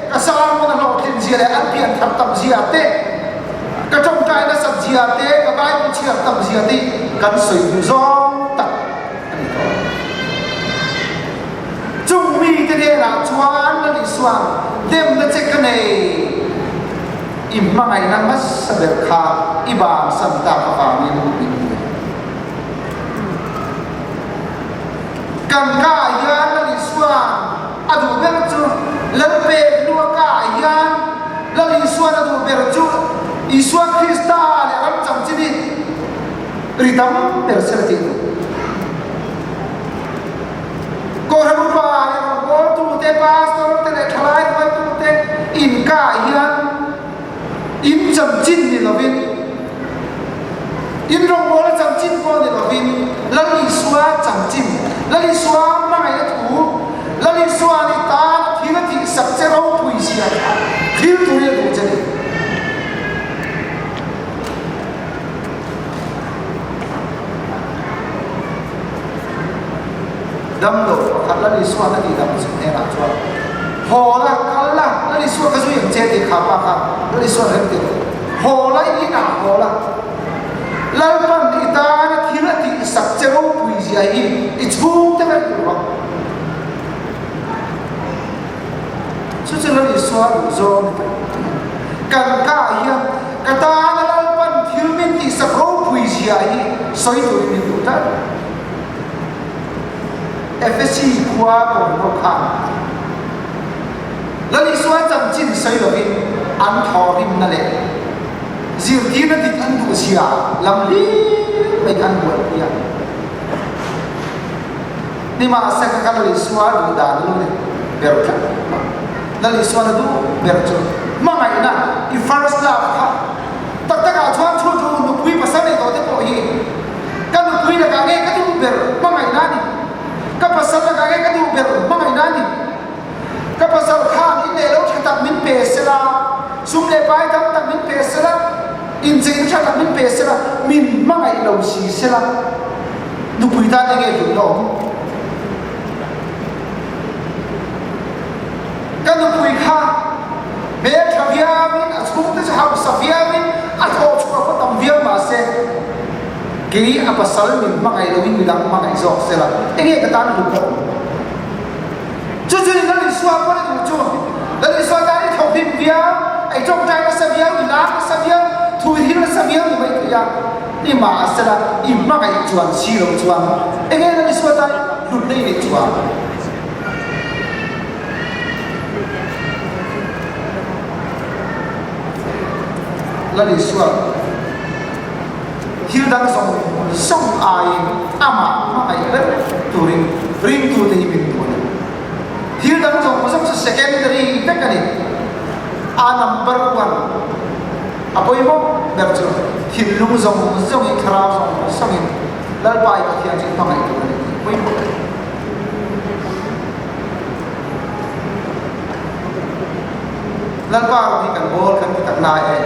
ka sermon a hlawhtlin zia leh an pian thar tam zia te, ka tawngtai nasat zia te, ka Bible chhiar tam zia te hi kan sawi duh zawng tak a ni tawh. Chung mite hnenah chuan Lal Isua'n demna che ka nei, i hmangaihna hmasa ber kha i bansan tak avangin min hmu. Kan kaah hian Lal Isua'n a duh ber chu Lalpek hnua kaah hian Lal Isua'n a duh ber chu Isua Krista leh ram chanchin hi ri tam ber se la tih duh. Kohhran upa leh rawngbawltute, pastor te leh thalai hruaitute inkah hian in chanchin ni lovin, in rawngbawla chanchin pawh ni lovin, Lal Isua chanchin, Lal Isua hmangaihna thu, Lal Isua ni tan thil a tihsak. zia kha thil turin a duh che ni. Damlo pakhat Lal Isua'n a tihdam chu hnenah chuan, Haw la, kal la, Lal Isua ka zui ang che tih kha pa kha Lal Isua'n rem ti lo. Haw la, i inah haw la. Lalpan i tana thil a tihsak che ropui zia hi i chhungte vek duh rawh. Chu chu Lal Isua duh zawng ni tak tak a ni. Kan kah hian ka tana Lalpan thil min tihsak ropui zia hi sawi turin min duh tlat. Efesi khua kawn ho khan Lal Isua chanchin sawi lovin an thawhrimna leh zirtirna dik an duh zia lam hlir mai kha an buaipui a. Nimahsela ka Lal Isua duh dan a lo ni ber tlat a. Lal Isuan a duh ber chu hmangaihna i first love kha tak takah chuan chu chu nupui pasal nei tawh te pawh hi Ka nupui lakah nge ka duh ber hmangaihna a ni? Ka pasal lakah nge ka duh ber hmangaihna a ni? Ka pasal khan in leh lo tha tak min pe sela, sum leh pai tam tak min pe sela, incheina tha tak min pe sela, min hmangaih lo si sela, nupui tan enge hlutna awm? Ka nupui kha hmel tha viauin, a chhungte chu hausa viauin, a thawh chhuah pawh tam viau mah se, kei a pasal min hmangaih loin midang hmangaih zawk se la, enge ka tan hlutna awm? Chu chu ni Lal Isua pawn a duh chu. Lal Isua tan i thawk hlim viau, i tawngtai nasa viau, i lar nasa viau, thu i hil nasa viau ni mai thei a, i mah se la, i hmangaih chuan si lo chuan enge Lal Isua tan hlutna i neih chuan? Lal Isua thil dang zawng zawng aiin amah hmangaih ber turin ringtute hi min duh a ni. Thil dang zawng zawng chu secondary vek a ni. A number one a pawimawh ber chu thinlung zawng zawngin thlarau zawng zawngin Lalpa i Pathian chu i hmangaih tur a ni tih pawimawh ber. Lalpa rawh hi kan bawl kan ti tak na e.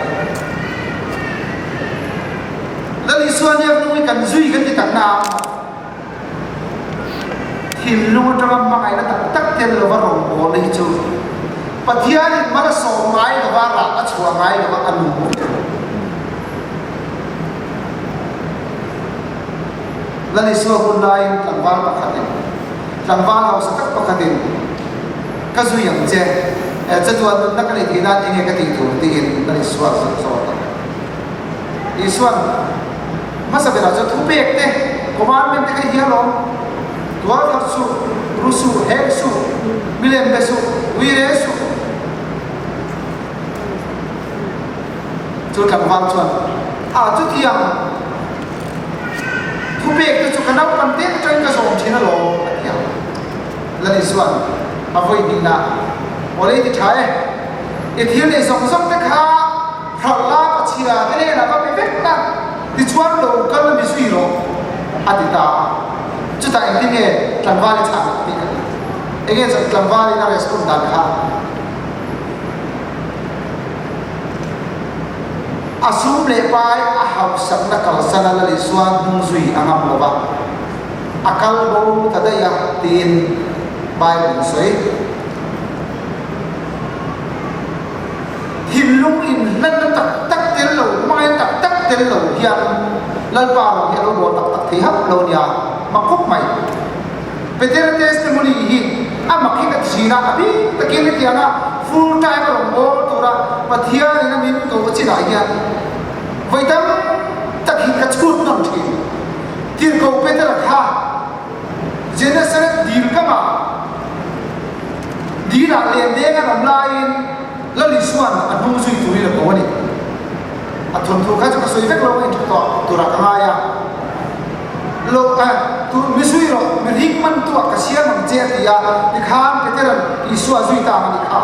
Lal Isua hniak nung hi kan zui kan ti tak na a. Thinlung atanga hmangaihna tak tak tel lova rawngbawlna hi chu Pathianin mal a sawm ngai lova rah a chhuah ngai lova a nung ber. Lal Isua hun laiin tlangval pakhatin, tlangval hausa tak pakhatin, Ka zui ang che, chatuan nunna ka neih theih nan enge ka tih tur? tiin Lal Isua a zawh zawt a. Isua'n hmasa berah chuan thupek te, commandment te kha i hial awm, Tual that suh, ru suh, hek suh, milem be suh, ui re suh. Chu tlangval chuan, A, chutiang thupek te chu ka naupan te atangin ka zawm thin alawm, a ti a. Lani chuan a vawi hnihna, Aw lei ti tha e, i thil nei zawng zawng te kha hralh la, pachhia te hnenah va pe vek la, tichuan lo kal mi zui rawh, a ti ta a. Chutah engtin nge tlangval i chhan tih ka ti. Enge tlangvalin a respond dan kha? A sum leh pai a hausakna kalsan a la leh chuan hnung zui a ngam lo va, a kal bo ta daih a tiin Bible in sawi. Thinlung inhlanna tak tak tel lo, hmangaihna tak tak tel lo hian Lalpa rawng hi a lo bawl tak tak thei hauh lo nia, mak khawp mai. Petera testimony hi a mak hi ka ti thin a, a bik takin hetianga full time a rawn bawl tura Pathianin a min ko chinah hian vawi tam tak hi ka chhut nawn thin. Tirhkoh Petera kha Genesaret dil kamah dilah len deng an awm laiin Lal Isua'n a hnung zui turin a ko a ni. A thawnthu kha chu ka sawi vek lo a intha tawh turah ka ngai a. Lo eh, tu mi zui rawh, mi ring man tu ah ka siam ang che a ti a, tikhan Petera'n Isua a zui ta ang a ni kha.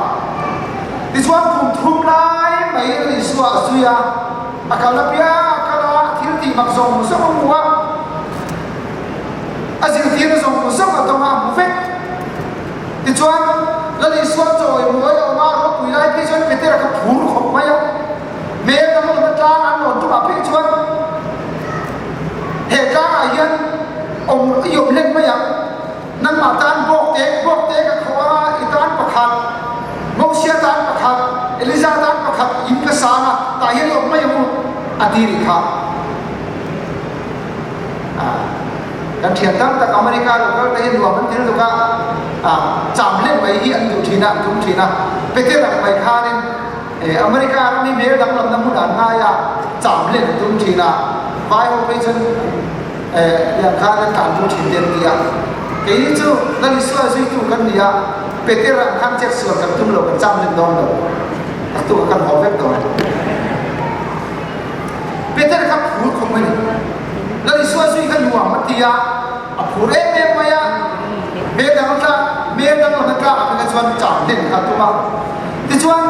Tichuan kum thum lai mai Isua a zui a, a kal apiang a kal a, thil tih mak zawng zawng a hmu a, a zirtirna zawng zawng a tawng a, a hmu vek. Tichuan. Lal Isua chawimawi a awm a, ropui lai phei chuan Petera kha phur khawp mai a. Hmel dang awmna tlang an rawn tumah phei chuan he tlangah hian awm i awm hlen mai ang. Nangmah tan bawk te, bawk te ka khawh anga i tan pakhat, Mosia tan pakhat, Eliza tan pakhat in ka sang a, tah hian i awm mai ang u, a ti rih kha. Kan thian tam tak America lo kal te hi nuam an ti lutuk a, cham hlen mai hi an duh thin a, an tum thin a. Peter ang mai khanin America ram hi hmel danglamna hmun an ngai a, cham hlen an tum thin a. Vai ho phei chuan lian khan an tlan tum thin te an ti a. Kei chu Lal Isua zuitu kan ni a, Peter ang khan chet sual kan tum lo, kan cham hlen dawn lo. A tuk a kan haw vek dawn. Peter kha phur khawp a ni. Lal Isua zui kha nuam a ti a, a phur em em mai a. Hmel dang tla, hmel dang lawna tla ah kha chuan cham hlen kha a tum a. Tichuan,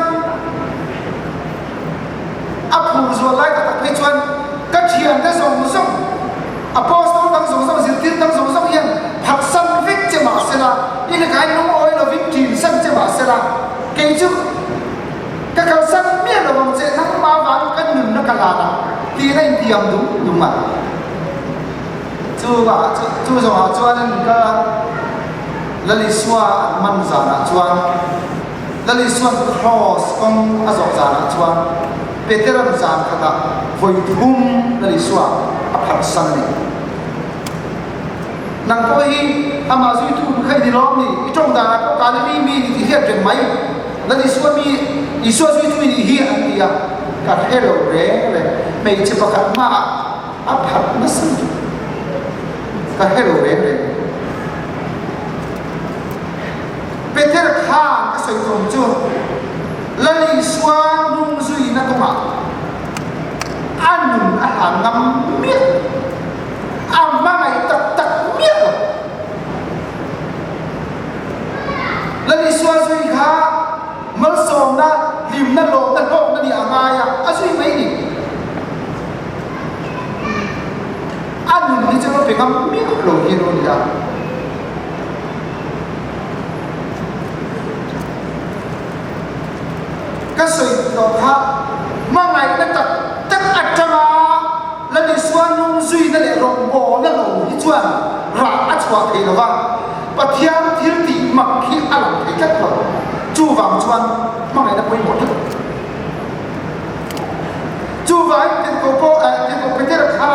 a phur zual lai tak tak phei chuan ka thiante zawng zawng, Apostol dang zawng zawng, zirtir dang zawng zawng hian phatsan vek che mah sela, i lakain lungawi lovin ṭinsan che mah sela, kei chu Ka kalsan miah lo ang che, nangmah vangin ka nunna ka hlan ang tiin a intiam dum dum a. Chuvah chu zawngah chuanin ka Lal Isua an man zanah chuan Lal Isua'n Kraws kawng a zawh zanah chuan Petera'n zan khatah vawi thum Lal Isua a phatsan a ni. Nang pawh hi amah zuitu kha i ni lawm ni? I tawng danah pawh Galilee mi ni tih hriat reng mai. Lal Isua mi, Isua zuitu i nih hi an ti a, ka hre lo reng reng. Hmeichhe pakhat hmaah a phat nasa lutuk. Ka hre lo reng reng. Peter khan ka sawi tum chu Lal Isua hnung zuina kawngah a nun a hlan ngam miah. A hmangaih tak tak miah lo. Lal Isua zui kha malsawmna, hlimna, lawmna, hlawkna nih a ngai a, a zui mai ni. A nun hi chu a pe ngam miah lo hi a lo ni a. Ka sawi tawh kha hmangaihna tak tak atanga Lal Isua nung zuina leh rawngbawlna lo hi chuan rah a chhuah thei lo va, Pathian thil tih mak hi a lang thei tlat lo. Chuvang chuan hmangaihna pawimawh tlat. Chuvangin tirhkoh pawh eh tirhkoh Petera kha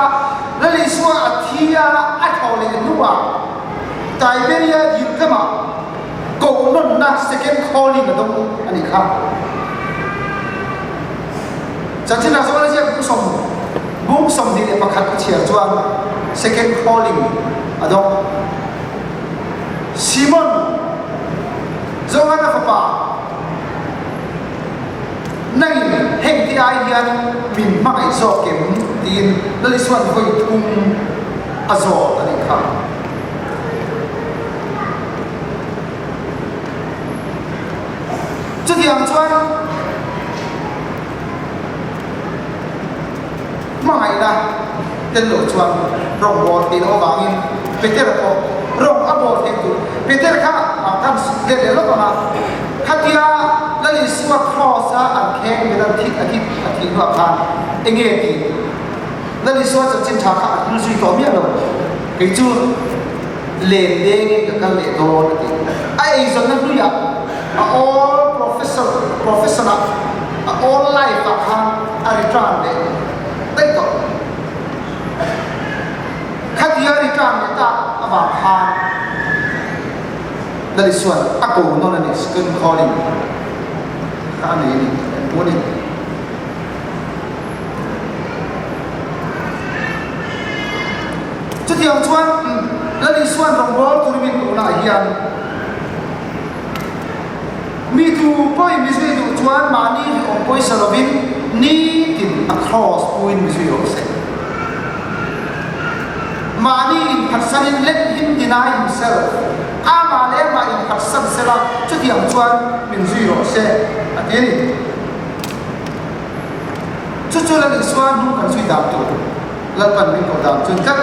Lal Isua a thi a, a thaw leh hnuah Tiberia dil kamah kohnawnna second calling a dawng a nih kha. Chanchin ah chuan a ziak bung 21 a chhiar chuan second calling a dawng. Simon, Johana fapa, nangin heng te ai hian min hmangaih zawk em? tiin Lal Isua'n vawi thum a zawt a nih kha. Chutiang chuan hmangaihna tel lo chuan rawng bawl theih loh avangin Petera pawh rawng a bawl theih tur Petera kha a kan let leh lawk ang a, khatia Lal Isua kraws a an kheng bet a thih a thih a thih hnuah khan enge tih Lal Isua chanchin tha kha a hnul zui tawh miah lo. Kei chu len dengin ka kal leh dawn a ti. A eizawnna hnuiah a all professor profession ah a all life ah khan a return leh daih tawh. Khatia return leh tak avang khan Lal Isua'n a ko nawn a ni, second calling kha a nei a ni, kan hmu a ni. Chutiang chuan Lal Isua'n rawngbâwl tur min duhnaah hian mi tu pawhin mi zui duh chuan mahni hlauhawm pawisa lovin nitin a kraws puin mi zui rawh se. Mahni inphatsanin let him deny himself, amah leh amah inphatsan sela chutiang chuan min zui rawh se a ti a ni. Chu chu Lal Isua hnung kan zui dan tur, Lalpan min koh dan chuan tlat.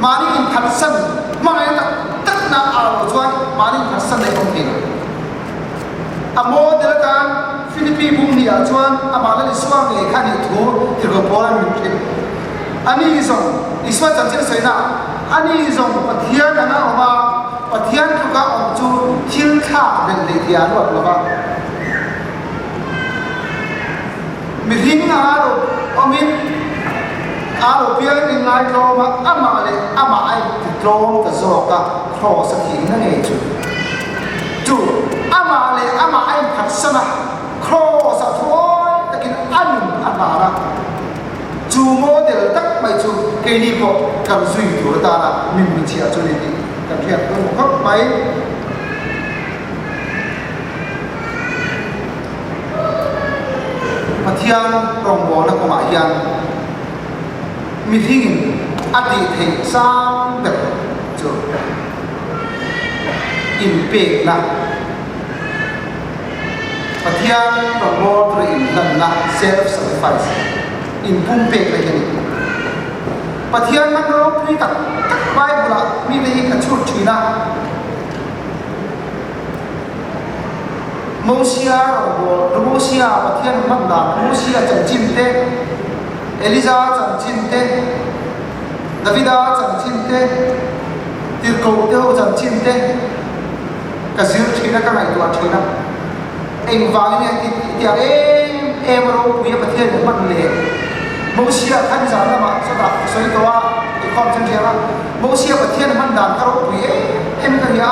Mahni inphatsan hmangaihna tak takna a lo chuan mahni inphatsan daih awm thei lo. A model atan Philippi bung hnih ah chuan amah Lal Isua ngei kha nih thu tirhkoh Paula'n min hrilh. Ani zawng, Isua chanchin a sawina, ani zawng Pathian anga awm a, Pathian tluka awm chu thil thlak belh leh tia a ruat lo va. Mihring anga lo awmin a lo piang in ngaitlawm a, amah leh amah a intitlawm ta zawk a, Kraws a thihna ngei chu. Chu amah leh amah a inphatsan a, Kraws ah thuawi takin a nun a hlan a. Chu model tak mai chu keini pawh kan zui tur atana min hmuchhiah chu a ni tih kan hriat pawimawh khawp mai. Pathian rawngbawlna kawngah hian mihringin a tih theih sang ber chu inpekna, Pathian rawngbâwl tura inhlanna, self-sacrifice, inpumpekna hi a ni. Pathian hman ropui tak tak Bible-ah mite hi ka chhut ṭhin a. Mosia rawngbâwl, Mosia Pathian hman dan, Mosia chanchin te, Elija chanchin te, Davida chanchin te, Tirhkoh te ho chanchin te ka zir thin a, ka ngaihtuah thin a. Engvangin nge ti tih tiang em em ropui a Pathian in hman le? Mosia khan zan lamah chawtah ka sawi tawh a, inkhawm chuan hria a, Mosia Pathian hman dan kha ropui em em in ka hria a.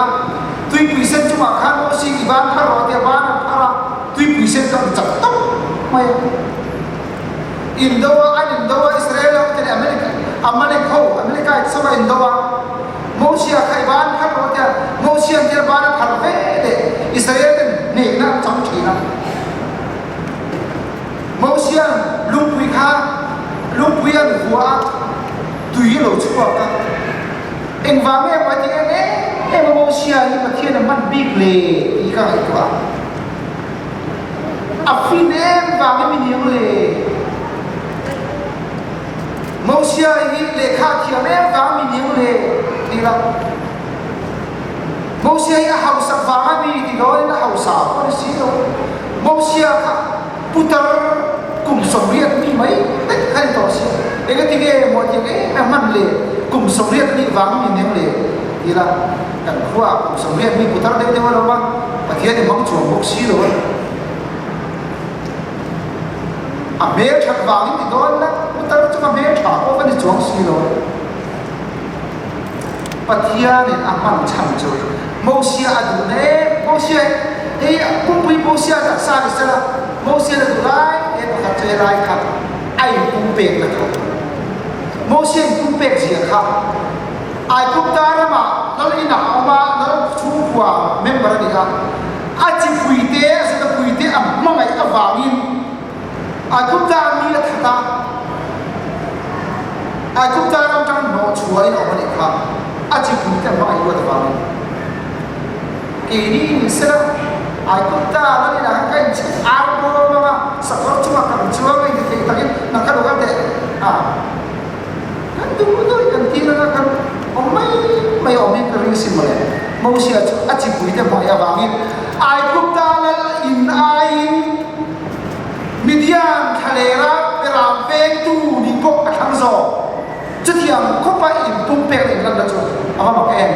Tuipui sen chungah khan Mosi i ban phar rawh tia ban an phar a, tuipui sen ka hmu chak tawp mai a. Indo a, an indo a, Israel ho te leh Amalek, Amalek ho, Amalekite ho a indo a. Mosia kha i ban phar rawh tia Mosia'n thil ban a phar ve leh Israel ten hnehna an chang thin a. Mosia'n lungpui kha lungpui an vua a, tui a lo chhuak a. Engvang nge maw ti em em a Mosia hi Pathian a hman bik le tih ka ngaihtuah a. A fin em vangin mi niang le. Mosia hi lehkha a thiam em vang mi niang le ti la. Mosia hi a hausak vang a mi ti dawnin a hausa pawh a ni si lo. Mosia kha putar kum 80 mi mai daih kha ni tawh si. Engati nge maw tiang em em hman le kum 80 a nih vang mi niang le ti la. Kan khua ah kum 80 mi putar deuh deuh a lo va, Pathian i hmang chuang bawk si lo a. A hmel that vangin ti dawn la, putar chu ka hmel tha pawh ka ni chuang si lo. Pathianin a hman chhan chu Mosia a duh na em? Mosia hi pumpui Mosia taksa ni sela, Mosia a duh lai te pakhat chu helai kha a inpumpek na kha. Mosia inpumpek zia kha Aigupta ramah lal inah a awm a, lal chhungkua member a ni a. A chipuite, a zetapuite a hmangaih avangin Aigupta mi a that a, Aigupta ram tang hnawh chhuahin a awm a nih kha, a chipuite a hmangaih luat avangin. Keini ni sela, Aigupta lal inah khan ka inchhit ar bawm ang a, sakawr chungah kan chuang a inti thei takin nang kha lo kal teh a. Kan duh duh kan ti langa kan awm mai mai awm hi ka ring si mawle. Mosia chu a chipuite hmai avangin Aigupta lal in aiin Midian thlalera beram vengtu nih pawh a thlang zawk. Chutiang khawpa inpumpek leh inlanna chu a va mak em!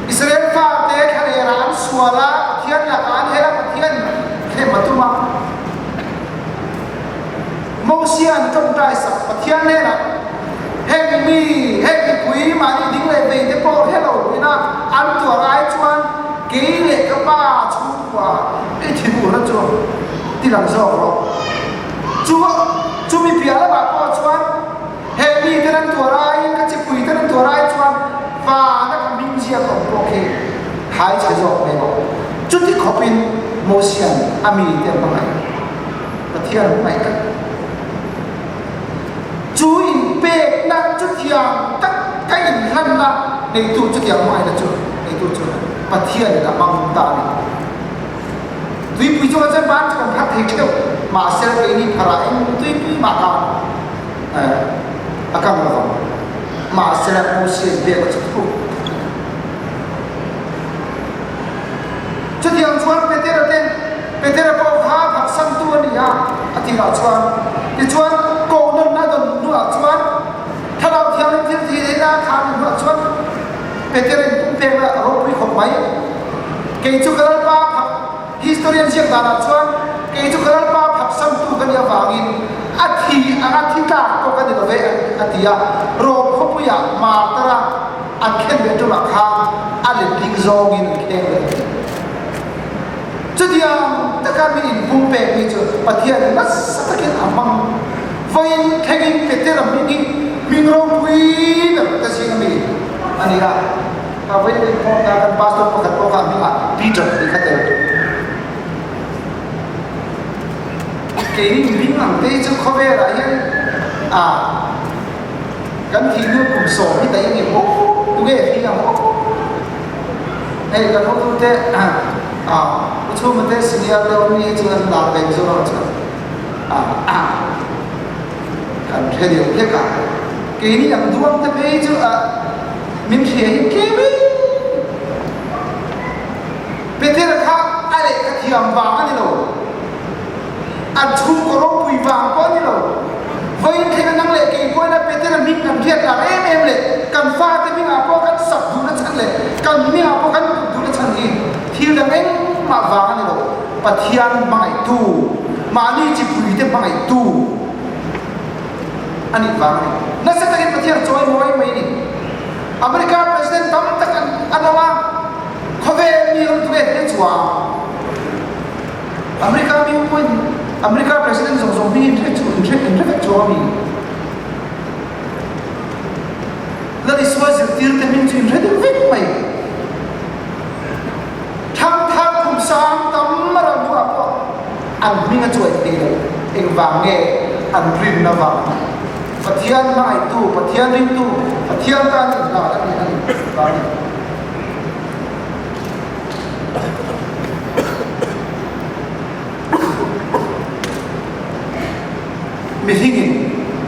Israel fate thlalera an sual a, Pathian lakah an hel a, Pathian thlem a tum a. Mosia'n tawngtai sak Pathian hnenah, Heng mi, heng mipui mahni ding leh vei te pawh hre lo ina an tuar ai chuan kei leh ka pa chhungkua i thinurna chu ti lang zawk rawh. Chu chumi piah lamah pawh chuan heng mi ten an tuar aiin ka chipui ten an tuar ai chuan vana ka hming ziak awm pawh khi hai chhe zawk mai bawk. Chuti khawpin Mosia'n a mite a hmangaih. Pathian hmangaih tak. Chu inpekna chutiang tak ka inhlanna neitu chutiang hmangaihna chu neitu chu Pathianin a hmang ta a ni. Tuipui chungah chuan ban chu kan phar thei theuh, mahse keini pharah eng tuipui mah khan a kang lovang. Mahse Mosia inpekna chu thuk. Chutiang chuan Petera te, Petera pawh kha phatsantu a ni a, a tirah chuan. Tichuan, kohnawn a dawn hnuah chuan, Thlarau Thianghlim thil tih leh na kha a nih hnuah chuan Petera in pumpekna a ropui khawp mai. Kei chu ka Lalpa phat, historian ziak danah chuan, kei chu ka Lalpa phatsantu ka nih avangin a thi anga thi tlak pawh ka ni lo ve, a ti a. Rom khawpuiah martar-a an khen leh tumah khan a letling zawngin an kheng leh a ti. Chutiang taka mi inpumpek mi chu Pathian nasa takin a hmang. Vawiin thlengin Petera hming hi hming ropui ber te zing ami a ni a. Ka vawiin inkhawmna kan pastor pakhat pawh kha a hmingah Peter tih kha tel. Keini hming ang te hi chu khawvelah hian a kan thihnu kum sawm hi daih a ni maw? Tunge thi ang aw? Hei kan hotute ah Pu Chhuma te senior deuh mi hi chu an lar ve Mizoram chuan ah kan hre deuh hlek a. Keini ang duang te phei chu ah min hria hi tlem em. Petera kha a lehkha thiam vang a ni lo. An chhungkaw ropui vang pawh a ni lo. Vawiin thleng a nang leh kei pawhin a Petera hming kan hriat lar em em leh kan fate hmingah pawh kan sak duhna chhan leh kan hmingah pawh kan put duhna chhan hi thil dang engmah vang a ni lo. Pathian hmangaihtu, mahni chipuite hmangaihtu a nih vang a ni. Nasa takin Pathian a chawi mawi mai a ni. America President tam tak an awm a, khawvel mi awm tu nge hle chuang? America mi pawhin America President zawng zawng hming in hre chu in hre in hre vek chuang a mi? Lal Isua zirtir te hming chu in hre deuh vek mai. Thangthar kum sang tam a ral hnuah pawh an hming a chuai thei lo. Engvang nge an rinna vang? Pathian hmangaihtu, Pathian ringtu, Pathian tan inhlan a ni a ni vang a ni. Mihringin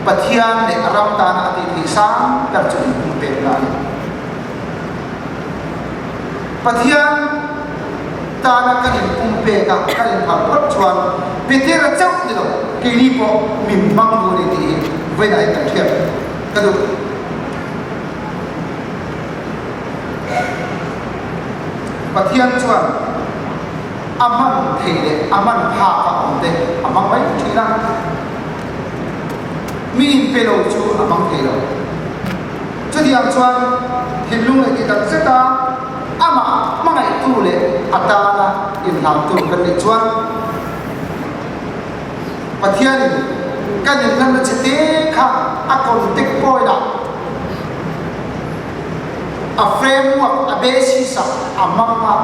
Pathian leh a ram tana a tih theih sang ber chu inpumpekna a ni. Pathian tana kan inpumpek a, kan inphal phawt chuan Petera chauh ni lo, keini pawh min hmang duh a ni tih hi vawiinah hian kan hriat ka duh. Pathian chuan a hman theih leh a hman phak a awm te a hmang mai thin a, mi inpe lo chu a hmang thei lo. Chutiang chuan thinlung leh ti tak zeta amah hmangaihtu leh a tana inhlantu kan nih chuan Pathianin kan inhlanna che te kha a contact point ah a framework, a basis ah a hmang a.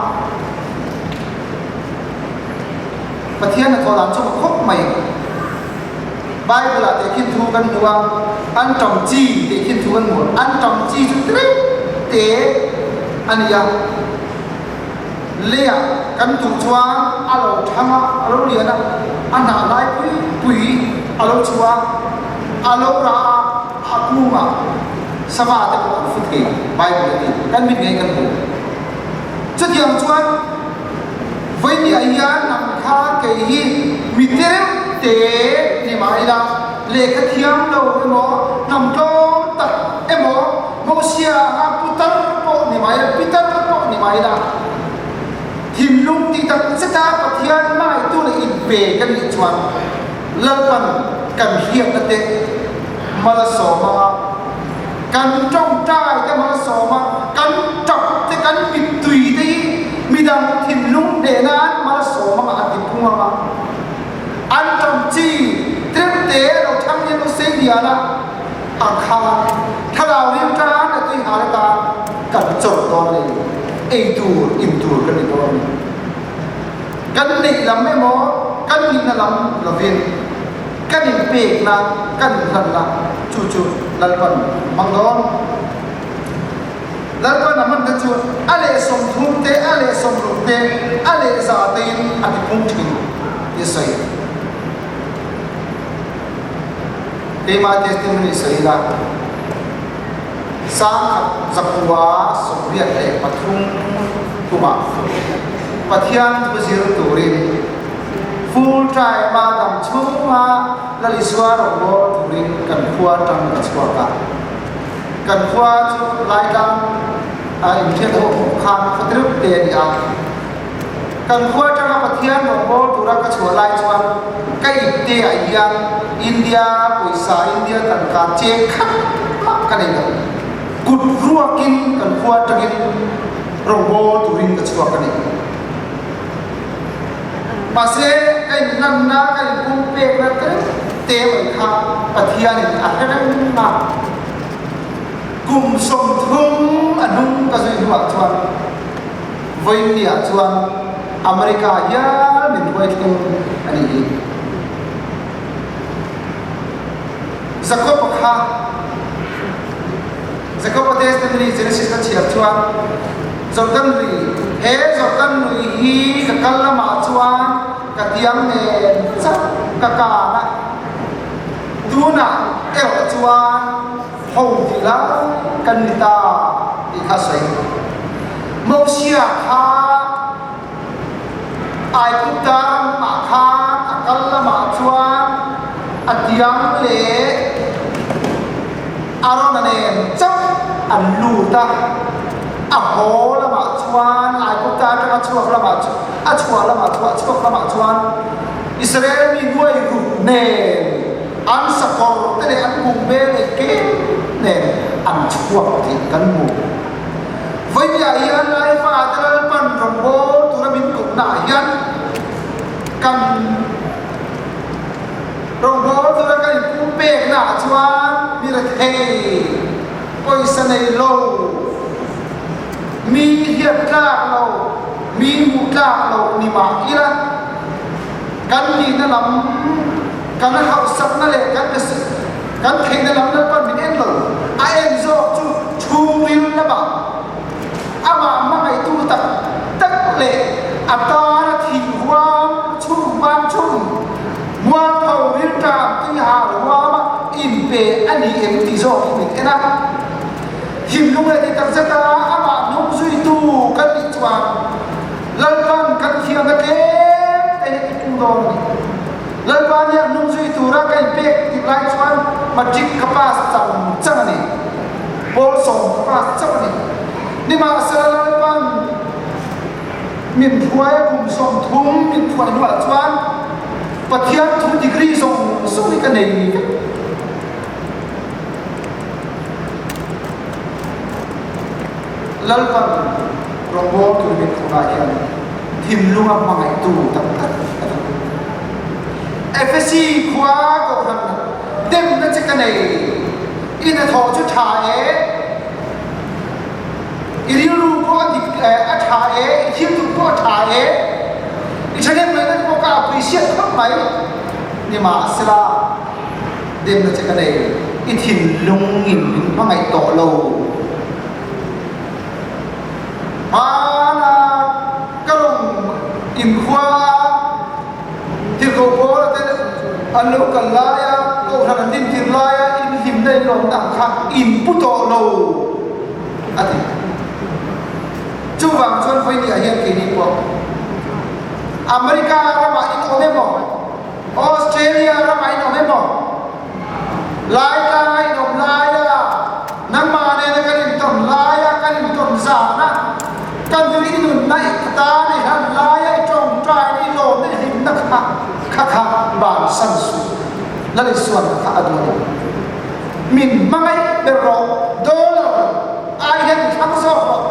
Pathian hnathawh dan chu a khawp mai. Bible ah tehkhin thu kan hmu a, an ṭam chi tehkhin thu kan hmu a, an ṭam chi chu tlem te a ni a. Leiah kan tuh chuan a lo thang a, a lo lian a, a hnah lai pui pui a lo chhuah a, a lo rah a, a kungah sava te pawh an fu thei, Bible a ti, kan mit ngei kan hmu. Chutiang chuan vawinia hian nang kha kei hi mi tereuh te ni mah ila, lehkha thiam lo emaw, hnam tlawm tak emaw, Mosia anga putar pawh ni mah ila, pitar pawh ni mah ila, thinlung tih tak zeta Pathian hmangaihtu leh inpe kan nih chuan Lalpan kan hriatna te mal a sawm a, kan tawngtai te mal a sawm a, kan tap te, kan mittui te hi midang thinlung hneh nan mal a sawm anga a ti pung anga an tam chi tlem te lo thang hian u sei lian a, a kha thlarau rim tan a tui hal atan kan chawrh dawn a ni, ei tur in tur kan ni dawn a ni. Kan neih lam emaw kan nihna lam lovin kan inpekna kan inhlanna chu chu Lalpan a hmang dawn. Lalpan a hman te chu a leh 30 te, a leh 60 te, a leh 100 tein a tipung thin tih a sawi. Keimah testimony sawi ila, 1983 kumah. Pathian thu zir turin full time a dam chhunga Lal Isua rawngbâwl turin kan khua aṭang ka chhuak a. Kan khua chu Laitlang a inhriat ho awm khan khaw tireuh te a ni a. Kan khua aṭanga Pathian rawngbâwl tura ka chhuah lai chuan ka ipte ah hian India pawisa, India tangka cheng khat mah ka nei lo. Kut ruakin kan khua aṭangin rawngbâwl turin ka chhuak a ni. Mahse, ka inhlanna, ka inpumpekna tel te mai kha Pathianin a hre reng a. Kum 30 a hnung ka zui hnuah chuan vawiinniah chuan America hial min hruai thleng a nih hi. Jakob-a kha Jakob-a testimony Genesis ka chhiar chuan Jordan lui, he Jordan lui hi ka kal lamah chuan ka tiang nen chauh ka kan a, tunah erawh chuan ho ti lai kan ni ta tih kha a sawi. Mosia kha Aigupta ramah khan a kal lamah chuan a tiang leh Arona nen chauh an lut a, a haw lamah chuan Aigupta atanga chhuak lamah chu a chhuah lamah chuan chhuak lamah chuan Israel mi nuai ruk nen an sakawr te leh an bungbel leh kem nen an chhuak tih kan hmu. Vawiah hian Laifa te Lalpan rawngbâwl tura min kawpnaah hian kan rawngbâwl tura kan inpumpêknaah chuan mi rethei, pawisa nei lo, mi hriat tlâk lo, mi hmuh tlâk lo ni mah ila kan nihna lam, kan hauhsakna leh kan Kan theihna lam Lalpan min en lo, a en zawk chu chhungril lamah amah hmangaihtu tak tak leh a tana thih huam chhum hman chhum mualpho rilṭam tuihal huama inpe a ni em tih zawk hi min en a. Thinlung leh ti takzeta amah hnung zuitu kan nih chuan Lalpan kan thiamna tlem te hi a tipung dawn a ni. Lalpa nih a hnung zui tura ka inpek tih lai chuan matric ka pass chang chang a ni. Pawl sawm ka pass chauh a ni. Nimahsela Lalpa'n min hruai a kum 30 min phuai hnuah chuan Pathian thu degree zawng zawng hi ka nei vek. Lalpa'n rawngbâwl tur min khawngah hian thinlunga hmangaihtu tak tak a ni. Efesi khua kohhran demna che ka nei, i hnathawh chu tha e, i rilru pawh a dik e, a tha e, i thil tum pawh a tha e, i thahnem ngaihna te pawh ka appreciate khawp mai. Nimahsela, demna che ka nei, i thinlungin min hmangaih tawh lo. Hmana ka rawn inkhua a, tirhkoh pawl te an lo kal laia, kohhran an dintir laia inhlimna in lawmna ang kha in pu tawh lo a ti. Chuvang chuan vawinia hian keini pawh America ramah in awm emaw, Australia ramah in awm emaw, Laitlanga in awm laia nangmah nena kan intawn laia kan intawn zana kan ri nunna i tan i hlan laia i tawngtaina i lawmna i hlimna kha kha kha bansan suh. Lal Isuan kha a duh a ni. Min hmangaih ber rawh, dollar ai hian i thlang zawk rawh.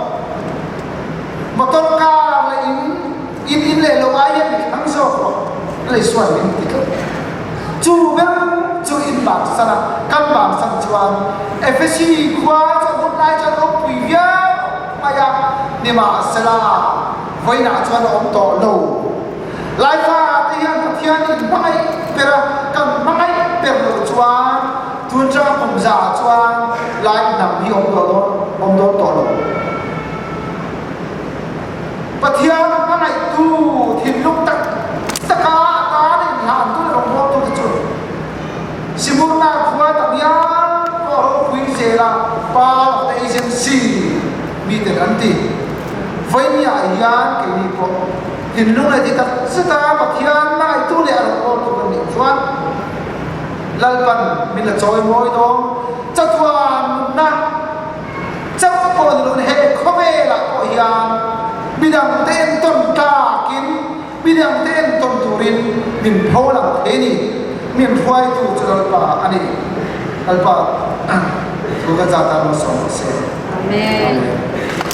Motor car leh in in in leh lo ai hian i thlang zawk rawh. Lal Isuan min ti tlat. Chu ber chu in bansan a, kan bansan chuan Efesi khua chu a hun lai chuan a awmpui viau mai a, nimahsela vawiinah chuan a awm tawh lo. Laifa te hian Pathian in hmangaih ber a, kan hmangaih ber lo chuan tun chang kum za ah chuan Lai hnam hi awm tawh dawn awm dawn tawh lo. Pathian hmangaihtu thinlung tak taka a tan a inhlantu leh rawngbawltute chu Simurna khua takngial pawh ropui zela part of the agency miten an ti. Vawinia hian keini pawh thinlung leh ti tak zeta Pathian hmangaitu leh a rawngbawltu kan nih chuan Lalpan min la chawi mawi dawn. Chatuan nunna chauh pawh ni loin he khawvelah pawh hian midangte entawn tlakin midangte entawn turin min pho lang thei a ni. Min hruaitu chu Lalpa a ni. Lalpa thu kan zah tan malsawm rawh se. Amen. Amen.